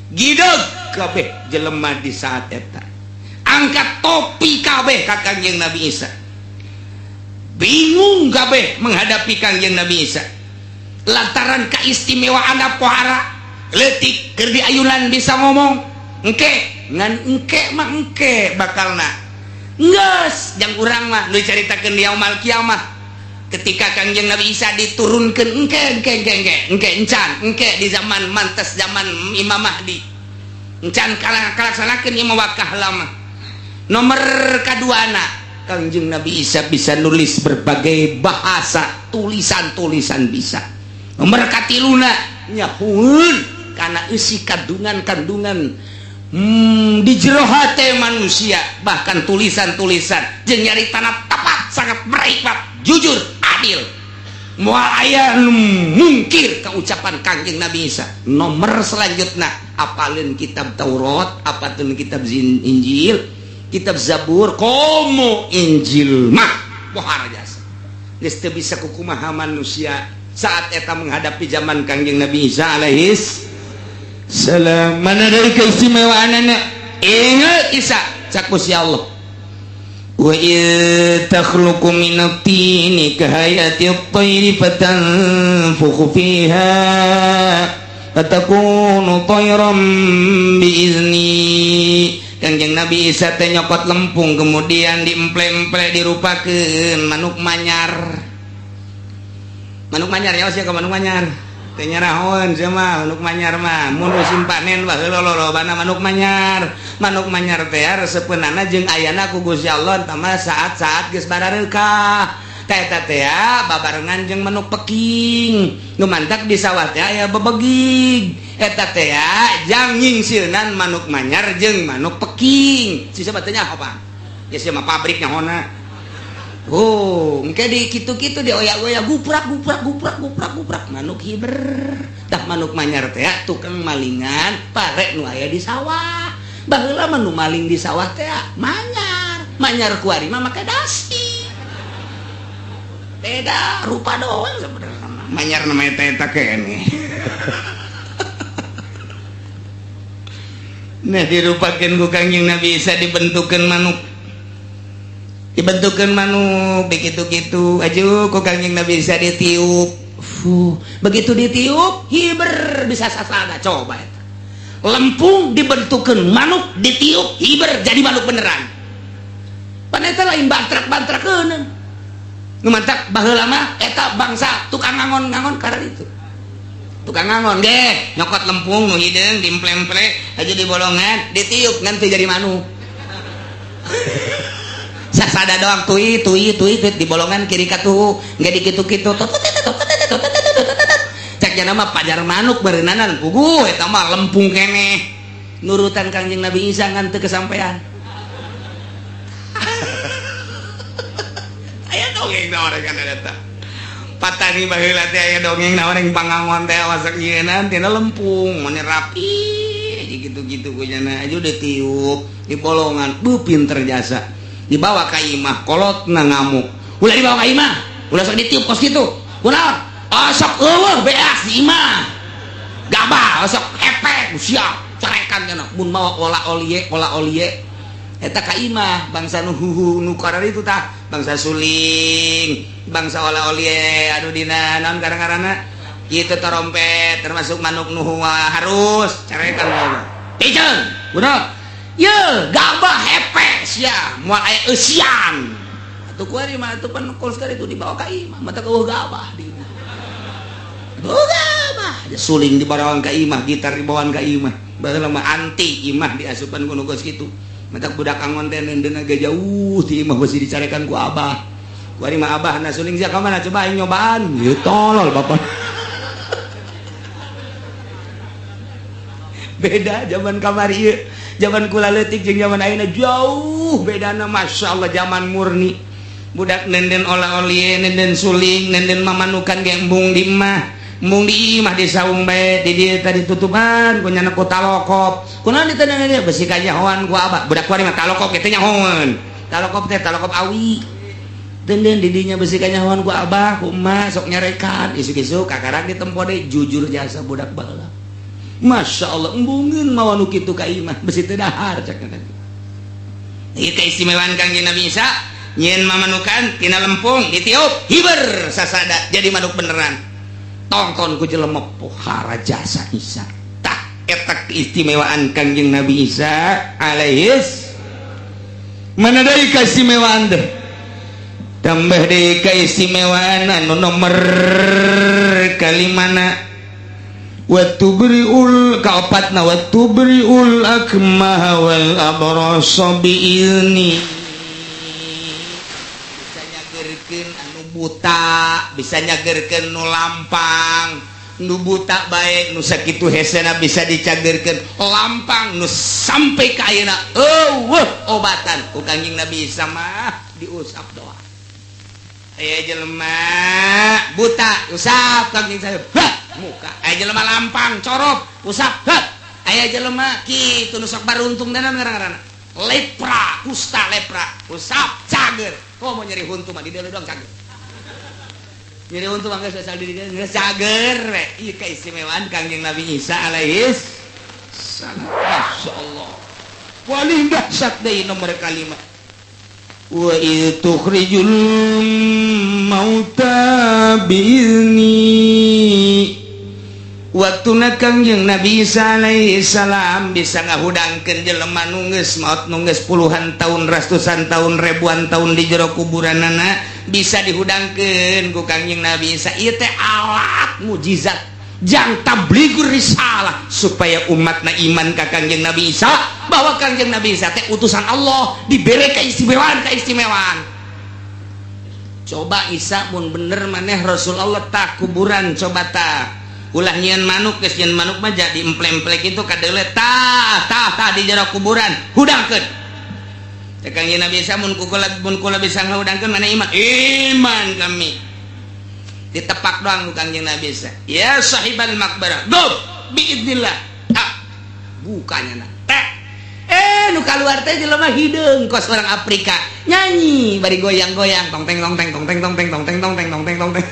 Speaker 2: Gideg kabeh jelema di saat eta, angkat topi kabeh ka Kangjeng Nabi Isa. Bingung kabeh menghadapi Kangjeng Nabi Isa lantaran keistimewaan pohara letik keur diayunan bisa ngomong. Engke ngan engke mah, engke bakalna geus jang urang mah nu dicaritakeun di yaumul kiamah ketika Kangjeng Nabi Isa diturunkan. Engke engke engke engke engke encan, engke di zaman mantes, zaman Imam Mahdi encan kalaksanakeun imam wakah lama. Nomor kaduana, Kangjeng Nabi Isa bisa nulis berbagai bahasa, tulisan-tulisan bisa. Nomor katiluna, nyahueun karena isi kandungan-kandungan.
Speaker 1: Di jero hate manusia bahkan tulisan-tulisan jeung nyari tanah tepat sangat berhikmat jujur adil moal aya nu mungkir keucapan Kangjeng Nabi Isa. Nomor selanjutnya apalin kitab Taurat, apalin kitab Injil, kitab Zabur, komo Injil mah pohara jasa geus teu bisa kukumaha manusia saat eta menghadapi zaman Kangjeng Nabi Isa alaihis salam. Mana dari keistimewaanana ingat Isa cak Gusti Allah, wa idh takhluqu minat tini kahayati at-tayri fatanfukhu fiha fatakunu tayran biizni. Kangjeng Nabi Isa teh nyokot lempung kemudian diemple-emple dirupakeun manuk manyar. Manuk manyar ya sia ka manuk manyar. Teh nyarahoeun sia mah manuk manyar mah mun musim panen baheula lolobana manuk manyar. Manuk manyar teh resepeunana jeung ayana ku Gusti Allah tama saat-saat geus barareukah. Teh eta teh babarengan jeung manuk peking. Nu mantak di sawah teh aya bebegig. Eta teh jang nyingsieunan manuk manyar jeung manuk peking. Si siapa teh nyaho Pak? Ya sia mah pabrik nyahona. Oh, engke di kitu-kitu di oyak-oyak guprak guprak guprak guprak guprak manuk hiber. Tah manuk manyar teh tukang malingan pare nu aya di sawah. Baheula mah nu maling di sawah teh manyar. Manyar kuari mah make dasi. Beda rupa doang sebenarnya. Manyar namanya teh eta keneh. Nah dirupakeun ku Kangjeng Nabi Isa dibentukeun manuk. Dibentukeun manuk begitu-gitu aju ku Kangjeng Nabi Isa ditiup. Fuh, begitu ditiup hiber bisa sasada coba eta. Lempung dibentukeun manuk ditiup hiber jadi manuk beneran. Pan eta lain bantrak-bantrakeun. Nu mantak baheula mah eta bangsa tukang ngangon-ngangon karena itu. Tukang ngangon ge nyokot lempung nu hideung diemple-emple aja di bolongan ditiup ngan teu jadi manuk. Sasada doang tui tui tui di bolongan kiri katuhu nggak dikitu-kitu cek jana mah pajar manuk beureunanan puguh eta mah lempung keneh nurutan Kangjeng Nabi Isa ngan teu kesampean. Aya dongeng naon kan eta patani baheula teh aya dongeng naon yang pangangon teh masak nyieunnan tina lempung mun rapi gitu-gitu ku jana aja udah tiup di bolongan beuh pinter jasa dibawa ka imah kolotna ngamuk ulah dibawa ka imah ulah sok ditiup kos kitu kunaon osok eueuh beas di imah gabah osok hepek siap carekan cenah mun mawa ola olie eta ka imah bangsa nu huhu nu kararitu tah bangsa suling bangsa ola olie aduh dina naon karang-karana kitu trompet termasuk manuk nu harus carekan mah piceun kunaon ye gabah hepek sia moal aya eusian atuh kuari mah atuh pan kol sekali itu dibawa ka imah mata eueuh gabah di imah eueuh gabah suling dibawaan ka imah gitar dibawaan ka imah baheula mah anti imah diasupan ku nu geus kitu mata budak angon teh neundeun ge jauh ti imah beusi dicarekan ku abah kuari mah abah na suling sia ka mana coba aing nyobaan ieu tolol bapak. Beda zaman kamari ieu zaman kula leutik jeung zaman ayeuna jauh bedana masyaallah zaman murni budak nenden ola-olie nenden suling nenden mamanukan ge embung di imah embung di imah di saung bae di dieu tadi tutupan ku nyana ku talokop kunaon ditenang dieu besi kanyahoan ku abah budak kuari mah talokop ge teh nyahoan talokop teh talokop awi denden di dinya besi kanyahoan ku abah ku emak sok nyarekan isuk-isuk kakarak ditempo deui jujur jasa budak baheula Masya Allah embungeun mawa nu kitu ka imah besi teu dahar cak teh. Ieu keistimewaan Kangjeng Nabi Isa nyieun mamanukan tina lempung ditiup hiber sasada jadi manuk beneran. Tongton ku jelema pohara jasa Isa. Tah eta keistimewaan Kangjeng Nabi Isa alaihis. Mana deui keistimewaan teh? Tambah deui keistimewaan anu nomor kalimana Watubriul kaopatna watubriul akmah wal abrasa biizni bisa nyagerkeun anu buta bisa nyagerkeun nu lampang Nu buta bae nu sakitu hesena bisa dicagerkeun, lampang nu sampai ka ayeuna eueuh obatan ku Kangjeng Nabi Isa mah diusap doa. Aya jelema buta usap Kangjeng saya, muka. Aya jelema lampang corop usap, aya jelema kitu nu sok baruntung dan ngaran-ngaranna lepra, kusta lepra, usap cager. Komo nyeri huntu mah di dieu doang cager. Nyeri huntu mah geus asal di dieu geus cager we. Ieu keistimewaan Kangjeng Nabi Isa alaihis salam. Masyaallah. Paling dahsyat deui nomor kalima. Wa idh tukhrijul mauta biizni. Waktuna Kangjeng Nabi Isa alaihi salam bisa ngahudangkeun jelema nu geus maot, nu geus puluhan tahun, ratusan tahun, ribuan tahun di jero kuburanana bisa dihudangkeun ku Kangjeng Nabi Isa. Ieu teh alat mujizat jang tabligur risalah supaya umatna iman ka Kangjeng Nabi Isa bahwa Kangjeng Nabi Isa teh utusan Allah, dibere keistimewaan keistimewaan. Coba Isa mun bener maneh Rasul Allah, tak kuburan coba tak ulah nyieun manuk, geus nyieun manuk mah jadi emple-emplek itu kadeule tah tah tah di jero kuburan hudangkeun. Cek Kangjeng Nabi Isa, mun kula bisa ngahudangkeun mana iman? Iman kami. Ditepak doang ku Kangjeng Nabi Isa, ya sahibal maqbarah go biidznillah. Ah, bukanya na teh nu kaluar teh jelema hideung kos orang Afrika nyanyi bari goyang-goyang tong teng tong teng tong teng tong teng tong teng tong teng tong teng tong teng.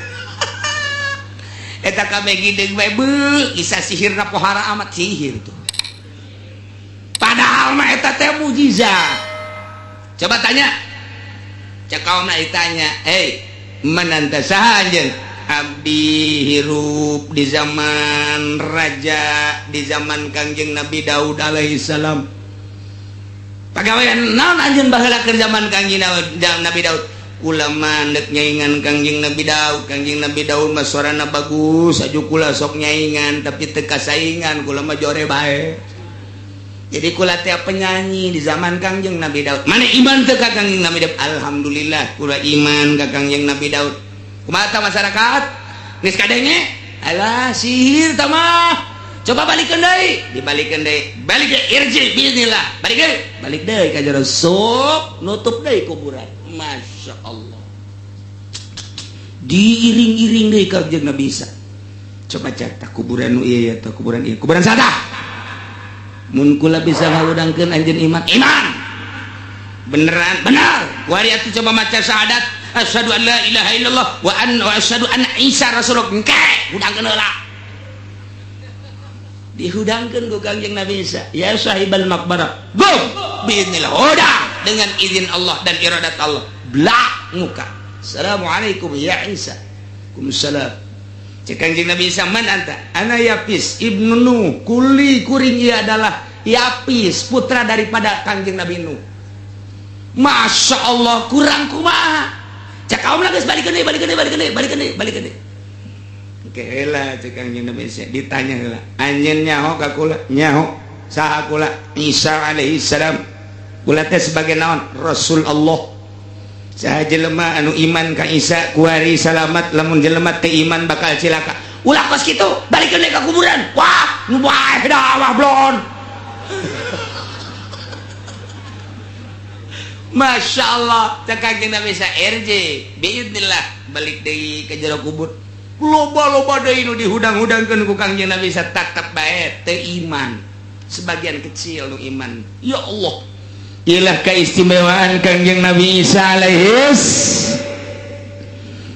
Speaker 1: Eta kabeh hideung bae beuh, Isa sihirna pohara amat sihir tuh. Padahal mah eta teh mujizat. Coba tanya. Cek kaum ditanya, "Hei, man anta, saha anjeun?" Abdi hirup di zaman raja, di zaman Kangjeng Nabi Daud alaihi salam. Pagawean naon anjeun baheula keur zaman Kangjeng Nabi Daud? Kula mah ndek nyaingan Kangjeng Nabi Daud. Kangjeng Nabi Daud mah suarana bagus, aju kula sok nyaingan tapi teu kasaingan, kula mah jore bae. Jadi kula teh penyanyi di zaman Kangjeng Nabi Daud. Mana iman teu ka Kangjeng Nabi Daud? Alhamdulillah kula iman ka Kangjeng Nabi Daud. Kumaha tah masyarakat? Geus kadenge? Alah sihir tah mah. Coba balikeun deui, dibalikeun deui. Balik deui, irji biiznillah. Balik deui, balik deui ka jero sok nutup deui kuburan. Masya Allah. Diiring-iring deui ka Kangjeng Nabi Isa. Coba cek tah kuburan nu ieu ya, tah kuburan ieu. Kuburan sada. Mun kula bisa ngahudangkeun anjeun iman? Iman. Beneran? Benar. Wari atuh coba maca syahadat, asyhadu an la ilaha illallah wa an wa asyhadu anna Isa rasulullah. Engke hudangkeun heula. Dihudangkeun ku Kangjeng Nabi Isa, ya sahibal maqbarah. Go biiznillah. Hudang dengan izin Allah dan iradat Allah. Blak muka. Assalamualaikum ya Isa. Waalaikumsalam. Cek Kangjeng Nabi Isa, man anta? Ana Yapis ibnu Nuh. Kuli kuring ia adalah Yapis, putra daripada Kangjeng Nabi Nuh. Masya Allah, kurang kumaha. Cek kaum geus balikeun deui, balikeun deui, balikeun deui, balikeun deui, balikeun deui. Oke lah, cek Kangjeng Nabi Isa ditanya heula. Anjeun nyaho ka kula? Nyaho. Saha kula? Isa alaihi salam. Kula teh sebagai naon? Rasul Allah. Saha jelema anu iman ka Isa kuari salamat, lamun jelema teu iman bakal cilaka. Ulah kos kitu, balikeun deui ka kuburan. Wah, nu bae dah wah blon. Masya Allah, cek Kangjeng Nabi Isa RJ biiznillah balik deui ka jero kubur. Loba-loba deui nu dihudang-hudangkeun ku Kangjeng Nabi Isa tetep bae teu iman. Sebagian kecil nu iman. Ya Allah. Ilah keistimewaan Kangjeng Nabi Isa alaihis.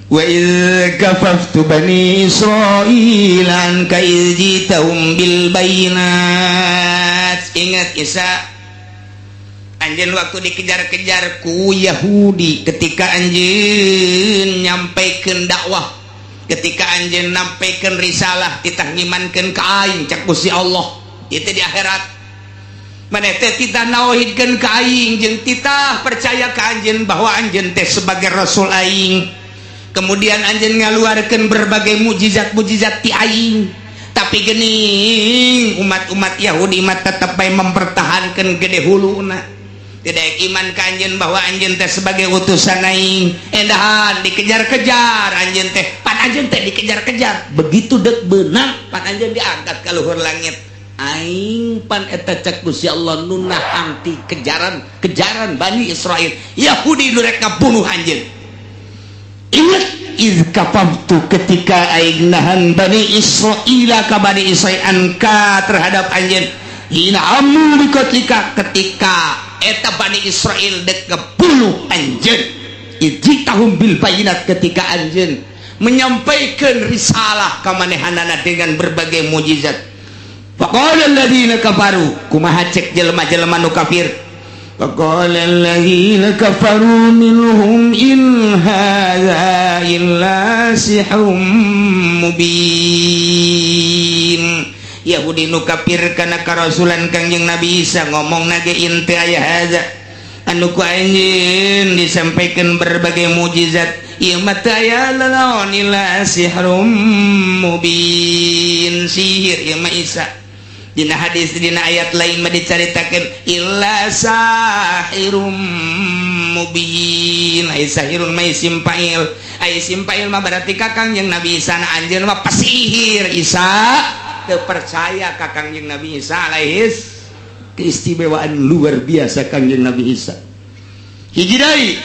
Speaker 1: Wa idz kafaftu bani Israil anka idz jitahum bil bayinat. Ingat Isa, anjeun waktu dikejar-kejar ku Yahudi ketika anjeun nyampaikan dakwah, ketika anjeun nyampaikan risalah, titah ngimankeun ka aing cek Gusti Allah, itu di akhirat. Maneh teh titah nauhidkeun ka aing jeung titah percaya ka anjeun bahwa anjeun teh sebagai rasul aing. Kemudian anjeun ngaluarkeun berbagai mujizat-mujizat ti aing. Tapi geuning umat-umat Yahudi mah tetep bae mempertahankan gede huluna. Tidak iman ka anjeun bahwa anjeun teh sebagai utusan aing. Endahan dikejar-kejar anjeun teh pan
Speaker 2: Pan anjeun teh dikejar-kejar, begitu dek beunang pan anjeun diangkat ka luhur langit. Aing pan eta, cek Gusti Allah, nu nahan ti kejaran kejaran Bani Israel, Yahudi nu rek ngabunuh anjeun. Ingat, iz kafaftu, ketika aing nahan Bani Israel ka Bani Israel, anka, terhadap anjeun, hina hammu biqatlika, ketika eta Bani Israel dek ngebunuh anjeun, iz ji'tahum bil bayinat, ketika anjeun menyampaikan risalah ka manehanana dengan berbagai mujizat. Faqala alladziina kafaru, kumaha cek jelema-jelema nu kafir? Faqala alladziina kafaru minhum in hadza illa sihrum mubin. Yahudi nu kafir kana karasulan Kangjeng Nabi Isa ngomong nage in teu aya hadza anu ku anjeun disampaikan berbagai mujizat, ieu mah teu aya lalaon illa sihrum mubin, sihir ieu mah Isa. Dina hadis, dina ayat lain mah dicaritakeun illa sahirum mubin. Ai sahirun mah isim fa'il, ai isim fa'il mah berarti ka Kangjeng Nabi Isa na anjeun mah pesihir. Isa teu percaya ka Kangjeng Nabi Isa alaihis. Keistimewaan luar biasa Kangjeng Nabi Isa. Hiji deui,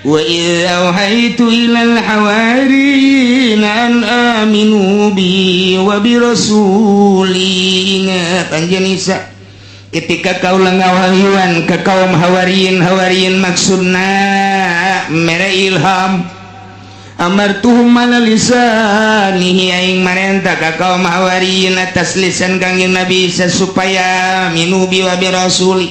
Speaker 2: wa idz auhaitu ilal hawariyina an aminu bi wa bi rasuli. Ingat anjeun Isa ketika kaula ngawahyuan ke kaum hawariyin. Hawariyin maksudna mere ilham. Amartuhum ala lisanihi, aing marenta ka kaum hawariyin atas lisan Kangjeng Nabi Isa supaya aminu bi wa bi rasuli.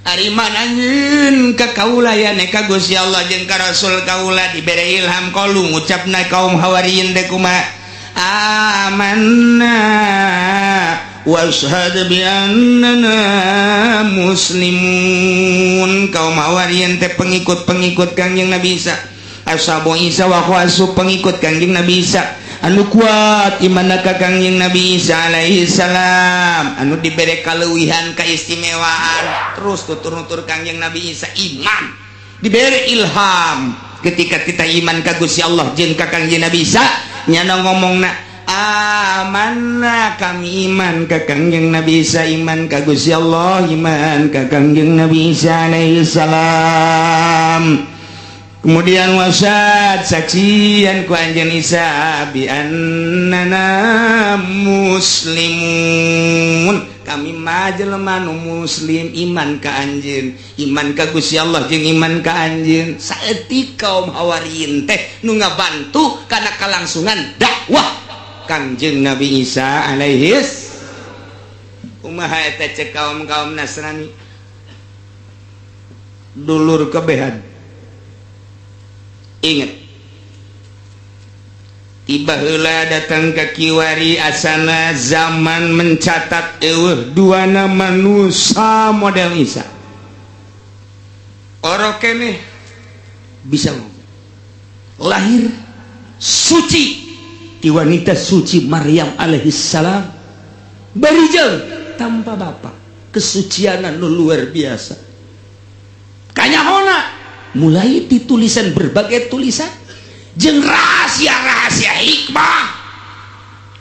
Speaker 2: Ari iman anjeun ka kaula ya ka Gusti Allah jeung ka Rasul kaula. Dibere ilham, qalu, ngucapna kaum hawariyin teh kumaha? Amanna washhad bi annana muslimun. Kaum hawariyin teh pengikut-pengikut Kangjeng Nabi Isa, ashabu Isa wa khawasu, pengikut Kangjeng Nabi Isa anu kuat iman ka Kangjeng Nabi Isa alaihi salam, anu dibere kaleuwihan, keistimewaan, terus tutur-nutur Kangjeng Nabi Isa iman, dibere ilham. Ketika kita iman ka Gusti Allah jeung ka Kangjeng Nabi Isa, nyana ngomongna amanna, kami iman ka Kangjeng Nabi Isa, iman ka Gusti Allah, iman ka Kangjeng Nabi Isa alaihi salam. Kemudian washhad, saksian ku anjeun Isa, bi annana muslimun, kami mah jelema nu muslim, iman ka anjeun, iman ka Gusti Allah jeung iman ka anjeun. Saeutik kaum hawariyin teh nu ngabantu kana kalangsungan dakwah Kangjeng Nabi Isa alaihis. Kumaha eta cek kaum-kaum Nasrani, dulur kebehan? Ingat, tiba heula datang ke kiwari asana zaman mencatat eueuh dua manusia model Isa. Orok keneh bisa ngomong, lahir suci di wanita suci Maryam alaihi salam, barijeng tanpa bapak, kesucian nu luar biasa. Kanyahona mulai ditulisan berbagai tulisan jeung rahasia-rahasia hikmah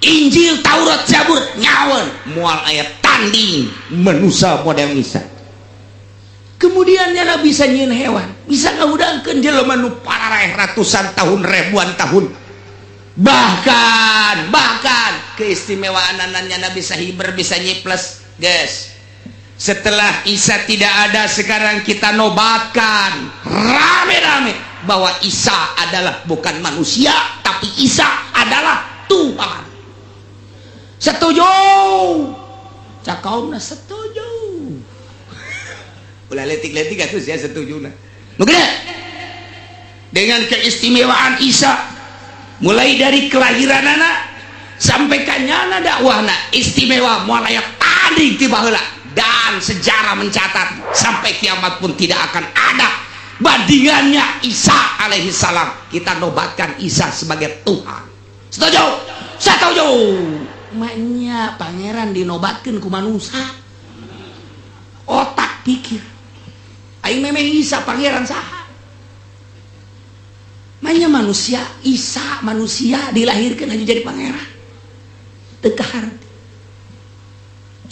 Speaker 2: Injil, Taurat, Zabur, nyawan moal aya tanding manusia model Isa. Kemudian nyana bisa nyieun hewan, bisa ngahudangkeun jelema nu pararaeh ratusan tahun, ribuan tahun. Bahkan bahkan keistimewaan nyana bisa hiber, bisa nyiples, guys. Setelah Isa tidak ada, sekarang kita nobatkan rame-rame bahwa Isa adalah bukan manusia, tapi Isa adalah Tuhan. Setuju? Cak kaumna setuju. Ulah letik-letik atuh saya setuju nah. Nu gede. Dengan keistimewaan Isa mulai dari kelahiran anak sampai kanyana dakwahna istimewa, moal aya tadi tiba heula dan sejarah mencatat sampai kiamat pun tidak akan ada bandingannya Isa alaihi salam. Kita nobatkan Isa sebagai Tuhan. Setuju? Setuju. Maknya pangeran dinobatkan ku manusia, otak pikir aing memang Isa pangeran saha? Maknya manusia. Manusia Isa manusia dilahirkan aja jadi pangeran. Teu kaharti.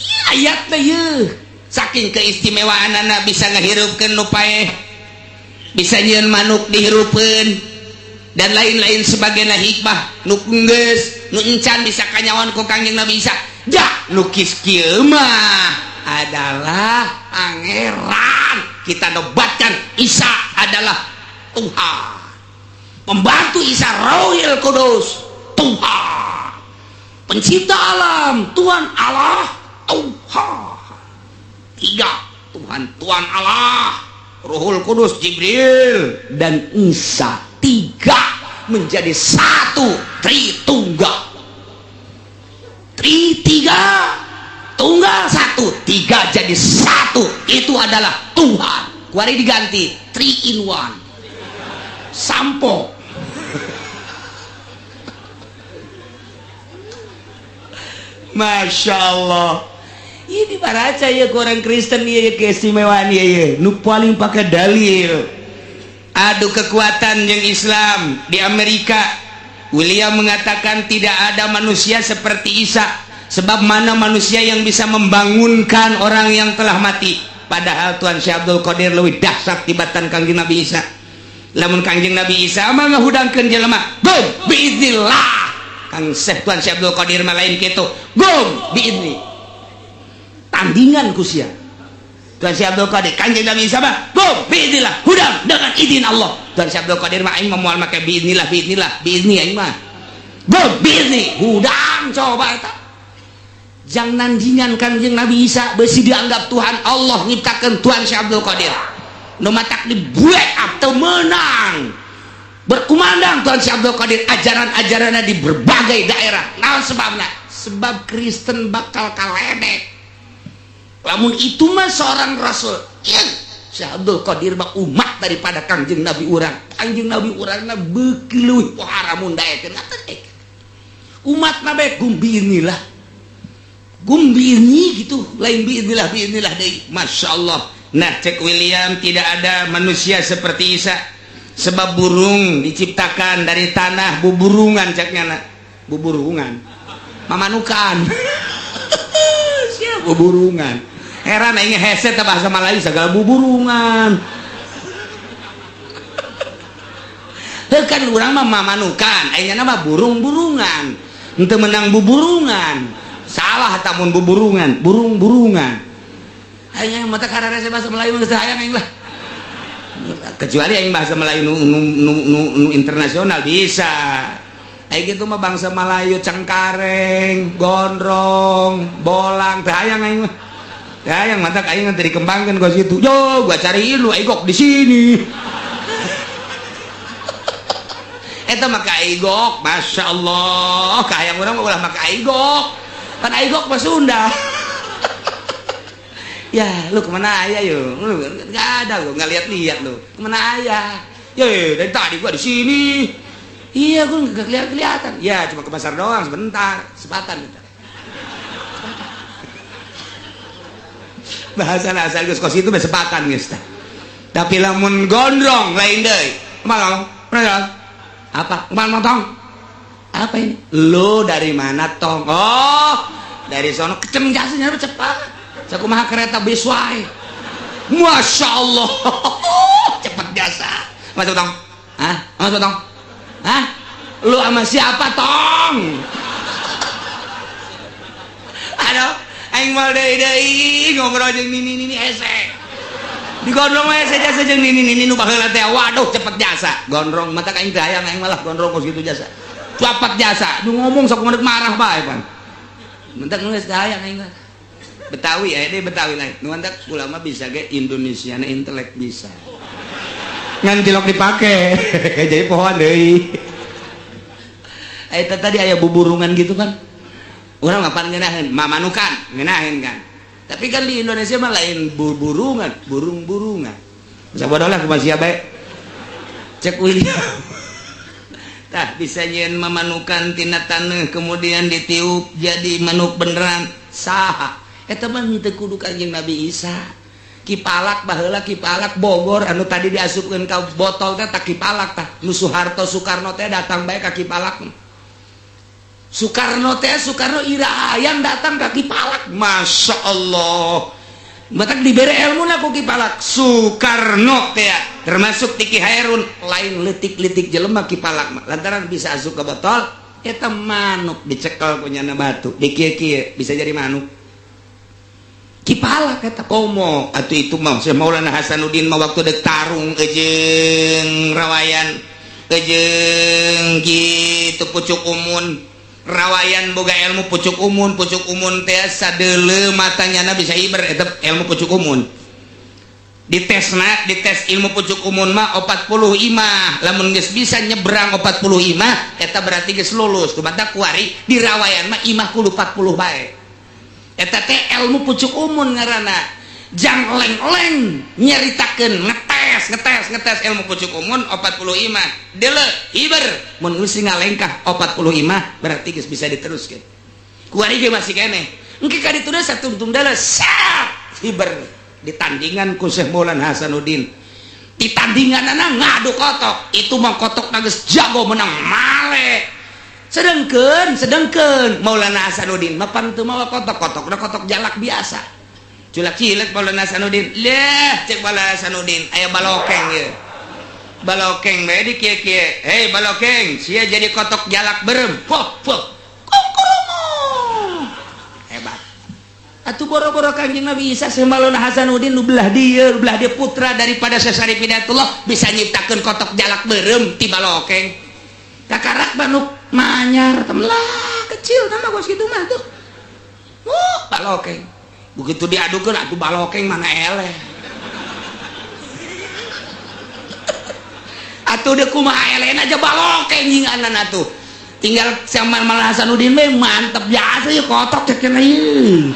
Speaker 2: Ieu ayat teh yeuh.
Speaker 1: Saking keistimewaanana bisa ngahirupkeun nu paeh, bisa nyieun manuk dihirupeun dan lain-lain sebagainya hikmah nu geus nu encan bisa kanyawan ku Kangjeng Nabi Isa. Ja nu kis kieu mah adalah pangeran. Kita nobatkan Isa adalah Tuhan. Pembantu Isa Rohil Kudus Tuhan. Pencipta alam Tuhan Allah Tuhan. Tiga Tuhan, Tuhan Allah, Ruhul Kudus Jibril
Speaker 2: dan Isa, tiga menjadi satu, Tritunggal. Tri tiga, tunggal satu, tiga jadi satu, itu adalah Tuhan. Kuari diganti 3 in 1. Sampo.
Speaker 1: Masya Allah.
Speaker 2: Ini dibaca ya ke orang Kristen ya keistimewaan ya nu paling pakai dalil.
Speaker 1: Adu kekuatan yang Islam di Amerika. William mengatakan tidak ada manusia seperti Isa, sebab mana manusia yang bisa membangunkan orang yang telah mati. Padahal Tuhan Syekh Abdul Qadir leuwih dahsyat tibatan Kangjeng Nabi Isa. Lamun Kangjeng Nabi Isa mah ngahudangkeun jelema, gum biiznillah. Kang Syekh Tuhan Syekh Abdul Qadir mah lain kitu, gum biizni.
Speaker 2: Tandingan ku sia.
Speaker 1: Tuhan Syekh Abdul Qadir, Kangjeng Nabi Isa mah gum biiznillah, hudang dengan izin Allah. Tuhan Syekh Abdul Qadir mah aing mah moal make biiznillah, biiznillah, biizni aing mah. Gum biizni,
Speaker 2: hudang coba eta. Jang nandingan Kangjeng Nabi Isa besi dianggap Tuhan Allah nyiptakeun Tuhan Syekh Abdul Qadir. Nu matak dibuek atau menang. Berkumandang Tuhan Syekh Abdul Qadir ajaran-ajaranna di berbagai daerah. Naon sebabna? Sebab Kristen bakal kaledek. Lamun itu mah seorang rasul. Ieu Syekh Abdul Qadir mah umat daripada Kangjeng Nabi urang. Kangjeng Nabi urangna beuki leuwih pohara mun daekeun. Umat nabe gumbiinilah. Gumbiini gitu, lain biinilah biinilah deui.
Speaker 1: Masya Allah. Nah cek William tidak ada manusia seperti Isa, sebab burung diciptakan dari tanah, buburungan ceknya nak, buburungan, mamanukan, siap buburungan. Heran aing hese teh bahasa Melayu segala buburungan. Heuh kan urang mah mamanukan, aing mah burung-burungan. Henteu menang buburungan. Salah tamun buburungan, burung-burungan.
Speaker 2: Aing mata kararese bahasa Melayu geus hayang aing lah.
Speaker 1: Kecuali aing bahasa Melayu nu internasional bisa. Aing kitu mah bangsa Melayu cengkareng, gondrong, bolang teh hayang aing mah. Teh hayang mata aing teh dikembangkeun ka situ. Yo, gua cariin lu aing kok di sini. Eta mah ka Aigok, masyaallah, kahayang urang mah ulah mah ka Aigok.
Speaker 2: Kan Aigok mah Sunda. Ya, lu kemana ayah yo? Lu nggak ada lu, nggak lihat-lihat lu. Kemana ayah?
Speaker 1: Ye, dari tadi gua di sini.
Speaker 2: Iya, gua nggak kelihatan-kelihatan. Ya, cuma ke pasar doang sebentar, sepatan gitu.
Speaker 1: Bahasa asal geus kos itu sepatan geus tah. Tapi lamun gondrong lain deui. Kumaha? Apa? Kumaha tong?
Speaker 2: Apa ini?
Speaker 1: Lu dari mana tong? Oh, dari sono
Speaker 2: kecem jasanya cepat. Sakumaha kereta bis wae.
Speaker 1: Masya Allah, cepet jasa. Masuk tong? Hah? Masuk tong? Hah? Lu sama siapa tong? Aduh, aing mal deui ngobrol jeung nini-nini hese. Digondrong mah hese jasa jeung nini-nini nu baheula teh. Waduh, cepet jasa. Gondrong mata aing teh hayang aing malah gondrong kos kitu jasa. Cepet jasa. Nu ngomong sok marah bae pan.
Speaker 2: Mentak geus hayang aing mah.
Speaker 1: Betawi ya, ini Betawi lain. Nu mantak ulama bisa ge Indonesia na intelek bisa. Ngan tilok dipake. Jadi pohon deui.
Speaker 2: Eta tadi aya buburungan gitu kan. Urang mah pan ngeunaheun,
Speaker 1: mamanukan, ngeunaheun kan. Tapi kan di Indonesia mah lain buburungan, burung-burungan. Sabodoh lah kumaha sia bae.
Speaker 2: Cek William.
Speaker 1: Tah bisa nyieun mamanukan tina taneuh kemudian ditiup jadi manuk beneran. Saha?
Speaker 2: Eta mah henteu kudu Kangjeng Nabi Isa. Ki Palak baheula, Ki Palak Bogor anu tadi diasupkeun ka botol teh, tah Ki Palak tah nu Soeharto, Soekarno teh datang bae ka Ki Palak. Soekarno teh, Soekarno ira hayang datang ka Ki Palak. Masya Allah, matak dibere ilmu ku Ki Palak. Soekarno teh termasuk ti Ki Hairun, lain letik-letik jelema Ki Palak mah, lantaran bisa asup ke botol eta. Manuk dicekel ku nyana batu, dikieu-kieu bisa jadi manuk Ki Palak eta. Komo atuh itu mah Syekh Maulana Hasanuddin mah waktu dek tarung jeung rawayan jeung kitu pucuk umun. Rawayan boga ilmu pucuk umun. Pucuk umun teh sadeuleu matanya na bisa hiber. Eta ilmu pucuk umun. Ditesna, dites ilmu pucuk umun mah 40 imah. Lamun geus bisa nyebrang 40 imah, eta berarti geus lulus. Kumaha kuari di rawayan mah imah kudu 40 bae. Eta teh ilmu pucuk umun ngaranna, jang leng-leng nyaritakeun ngetes ngetes ngetes ilmu pucuk umun 40 imah, deuleu hiber. Mun geus ngalengkah 40 imah berarti geus bisa diteruskeun. Kuari ge masih keneh, engke ka ditu satungtung deuleu sat hiber. Ditandingan ku Syekh Maulana Hasanuddin, ditandingan ngadu kotok. Itu mah kotok geus jago, menang male. Sedangkan sedangkan Maulana Hasanuddin mah pan teu mawa kotok, kotok kotok jalak biasa, culak cilet. Maulana Hasanuddin leh, cek Maulana Hasanuddin, aya balokeng ye, balokeng bae di kieu-kieu. "Hei balokeng, sia jadi kotok jalak berem." Pok pok hebat atuh. Boro-boro Kanjeng Nabi Isa, Syekh Maulana Hasanuddin nu belah dieu, nu belah dia, putra daripada Syekh Syarif Hidayatullah, bisa nyiptakeun kotok jalak berem ti balokeng. Kakarak manuk manyar temelah kecil nama gos gitu mah tuh. Oh, balokeng begitu diadukeun atuh balokeng mana eleh atuh. Deu kumaha elehna aja balokeng nyinganan atuh. Tinggal sama Maulana Hasanuddin we mantep biasa ya kotok cek cenah ieu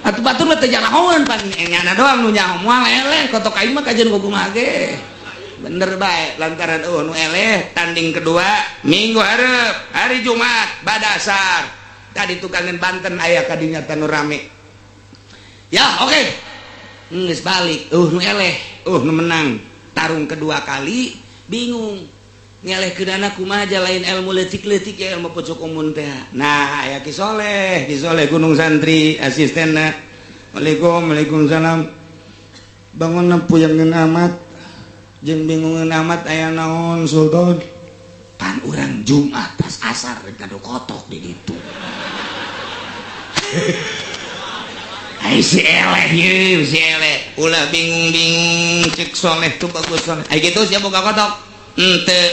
Speaker 2: atuh. Batur mah teu jarahoan, pan nyana doang nu nyaho, moal eleh kotok aing mah kajeun kumaha ge. Bener bae, lantaran oh nu eleh. Tanding kedua minggu hareup hari Jumat badasar tadi tukangan Banten aya kadinya tanu rame ya. Oke, okay. Geus balik, nu eleh, nu menang tarung kedua kali. Bingung ngeleh kedana kumaha, lain ilmu leutik-leutik ya ilmu pucuk umun teh. Nah, aya Ki Soleh, Ki Soleh Gunung Santri asistenna. "Waalaikum." "Waalaikumsalam." "Bangun puyangeun amat jeung bingungeun amat, aya naon, Sultan?" "Pan urang Jumat pas asar rek ngadu kotok di ditu." Ai si eleh ye, si eleh. "Ulah bingung-bingung," cek Soleh tuh, bagus Soleh. "Ai kitu sia boga kotok?" "Henteu."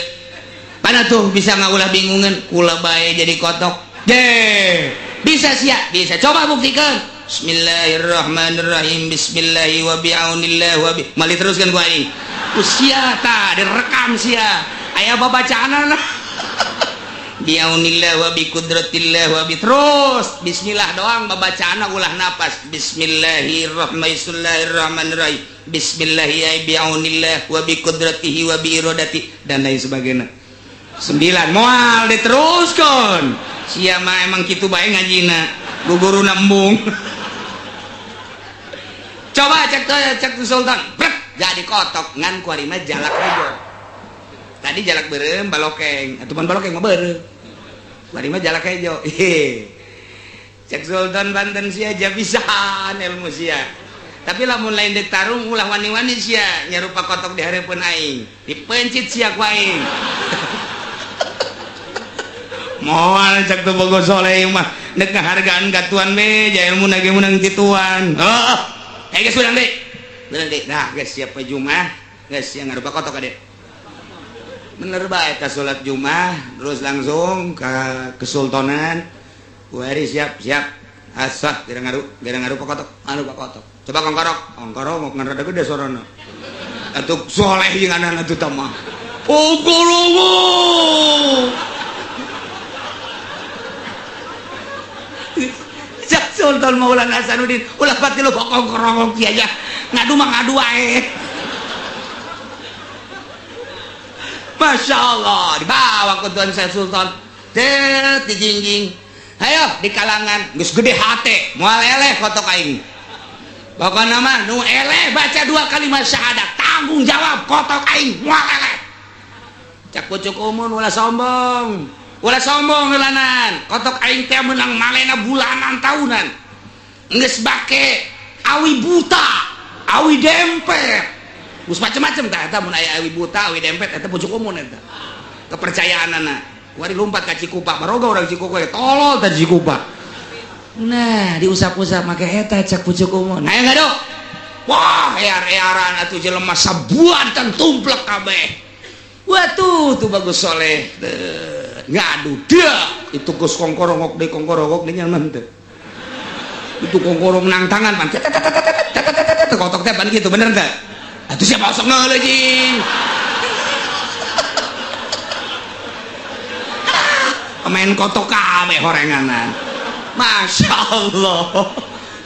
Speaker 2: "Pana tuh bisa ngaulah bingungan, kula bae jadi kotok." "Deh, bisa sia?" "Bisa." "Coba buktikan." "Bismillahirrahmanirrahim. Bismillahi wa bi'aunillah wa bi." Mali teruskan ku aing. Usia ta direkam sia. Aya babacaanana. Bi'aunillah wa bi qudratillah wa bi, terus bismillah doang babacaanna, ulah napas. Bismillahirrahmanirrahim. Bismillahi bi'aunillah wa bi qudratihi wa bi iradati dan lain sebagainya. Sembilan moal diteruskan. Sia mah emang kitu bae ngajina. Guguruna embung. "Coba," cek cek Sultan. Brek, jadi kotok ngan kuari mah jalak hejo. Tadi jalak beureum balokeng, atuh pan balokeng mah beureum. Kuari mah jalak hejo. Cek Sultan, "Banten sia aja bisaan ilmu sia. Tapi lamun lain dek tarung ulah wani-wani sia nyarupa kotok di hareupeun aing. Dipencit sia ku aing." "Moal," cek tuh bogo soleh mah, "dek ngahargaan ka tuan be, ja ilmu ge meunang ti tuan." Oh, eh geus urang deui. Bener deui. Nah, geus siap we Jumat, geus sia ngarupa kotok ka. Bener bae ka salat Jumat, terus langsung ke kesultanan. Kuari siap, siap. Asah kira ngaru, kira ngarupa kotok, ngarupa kotok. "Coba kongkorok, kongkorok mau rada gede sorona." Atuh soleh jeung anak atuh mah. Kongkorok. Cak Sultan Maulana Hasanuddin, "Ulah pati lu kongkorok kieu aja. Ngadu mah ngadu wae." Masya Allah, dibawa ke Tuan saya Sultan. Tet dijingjing. Ayo di kalangan geus gede hate, moal eleh kotok aing.
Speaker 1: Pokokna mah nu eleh baca dua kalimat syahadat, tanggung jawab kotok aing moal eleh. Cak pucuk umun, ulah sombong. Ulah sombong heulanan. Kotok aing teh meunang malena bulanan tahunan. Geus bake awi buta, awi dempet. Geus macem-macem tah eta mun aya awi buta, awi dempet eta pucuk umun eta. Kepercayaanana. Kuari lompat ka Cikupa, baroga urang Cikupa tolol teh Cikupa. Nah, diusap-usap make eta cak pucuk umun. Aya ngadu. Wah, ear-earan atuh jelema sabuatan tumplek kabeh. Wah tuh, tuh bagus soleh. Ngadu dia itu geus kongkorongok deui kongkorongok deui nyaman teh. Itu kongkorong nang tangan pan. Kotok teh pan gitu bener teh. Atuh siapa osok ngeuleuh jing. Pemain kotok kabeh horenganan. Masya Allah.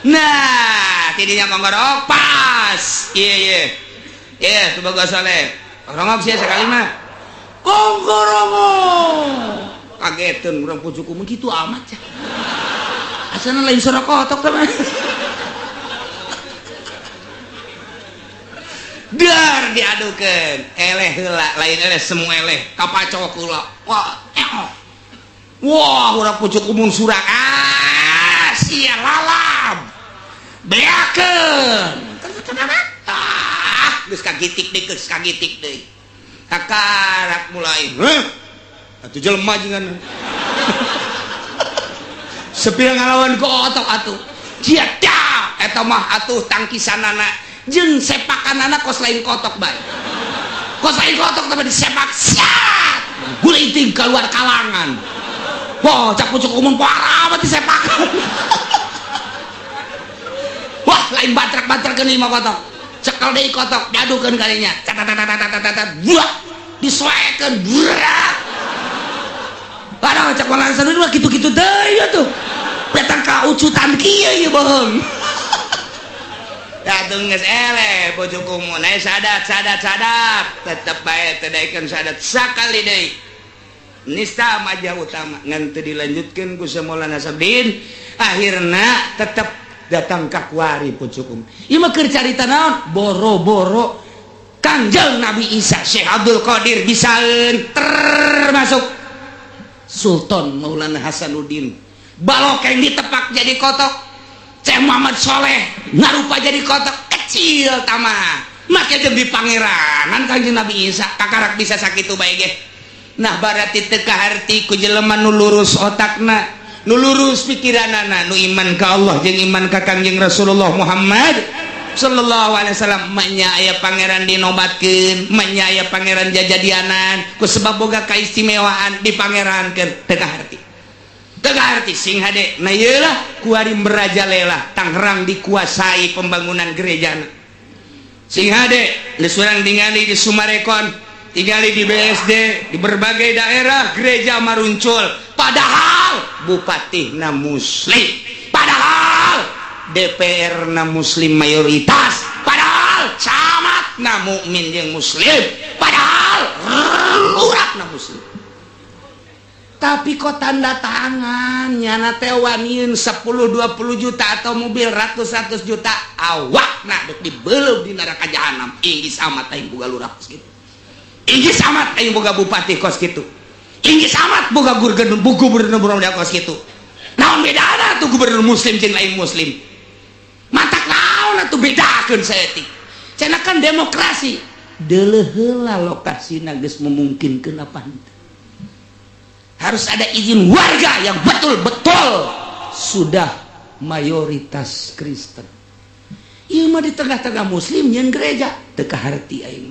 Speaker 1: Nah, tidinya kongkorong pas. Iya iya. Iya, tuh bagus soleh. Rongok sih sekali mah. Kongkorongok. Kageteun urang pucuk umum kitu amat ya. Asana lain suara kotok teh mah. Dar diadukeun. Eleh heula, lain eleh semua eleh. Kapacok heula. Wah, eok. Wah, urang pucuk umum surang. Ah, sia lalab. Beakeun. Ah, geus kagitik deui, geus kagitik deui. Kakarak mulai. Heh. Atuh jelema jangan. Sepira ngalawan kotok atuh. Sia dah, eta mah atuh tangkisanana jeung sepakanana kos lain kotok bae. Kos lain kotok tapi disepak siat. Gulinting keluar kalangan. Wah, cak pucuk umum parah amat disepakan. Wah, lain batrak-batrak keun mah kotok. Cekel deui kotok, diadukeun kalinya. Tat buah disoekeun burak. Padahal cak malah mah kitu-kitu deui atuh. Datang ka ucutan kieu ieu bohong. Atuh geus eleh pucuk umum. Aya sadat sadat sadat, tetep bae teu daekeun sadat sakali deui. Nista majah utama ngan teu dilanjutkeun ku Maulana Sabdin, akhirna tetep datang ka kuari pucuk umum. Ieu mah keur carita naon? Boro-boro Kangjeng Nabi Isa Syekh Abdul Qadir bisaeun termasuk Sultan Maulana Hasanuddin. Balokeng ditepak jadi kotok. Syekh Muhammad Soleh ngarupa jadi kotok kecil tamah. Make jeung di pangeranan Kangjeng Nabi Isa kakarak bisa sakitu bae ge. Nah berarti teu kaharti ku jelema nu lurus otakna, nu lurus pikiranana, nu iman ka Allah jeung iman ka Kangjeng Rasulullah Muhammad sallallahu alaihi wasallam. Manya aya pangeran dinobatkeun, manya aya pangeran jajadianan ku sebab boga kaistimewaan dipangerankeun teu kaharti. Teu kaharti sing hade. Nah ieu lah kuari merajalela Tangerang dikuasai pembangunan gerejana. Sing hade geus urang tingali di Sumarekon, tingali di BSD, di berbagai daerah gereja maruncul, padahal bupati na muslim, padahal DPR na muslim mayoritas, padahal camat na mukmin jeung muslim, padahal lurah na muslim. Tapi kok tanda tangan nyana teh waniun 10-20 juta atau mobil ratus-ratus juta awakna dek dibeleup di neraka jahanam. Inggis amat aing boga lurah kos kitu. Inggis amat aing boga bupati kos kitu. Inggis amat boga gubernur kos kitu. Naon bedana tuh gubernur muslim jeung lain muslim? Matak naon atuh bedakeun saeutik. Cenah kan demokrasi. Deuleuh heula lokasina geus memungkinkeun apa henteu. Harus ada izin warga yang betul-betul sudah mayoritas Kristen. Ieu mah di tengah-tengah muslim nyeun gereja teu kaharti aing mah.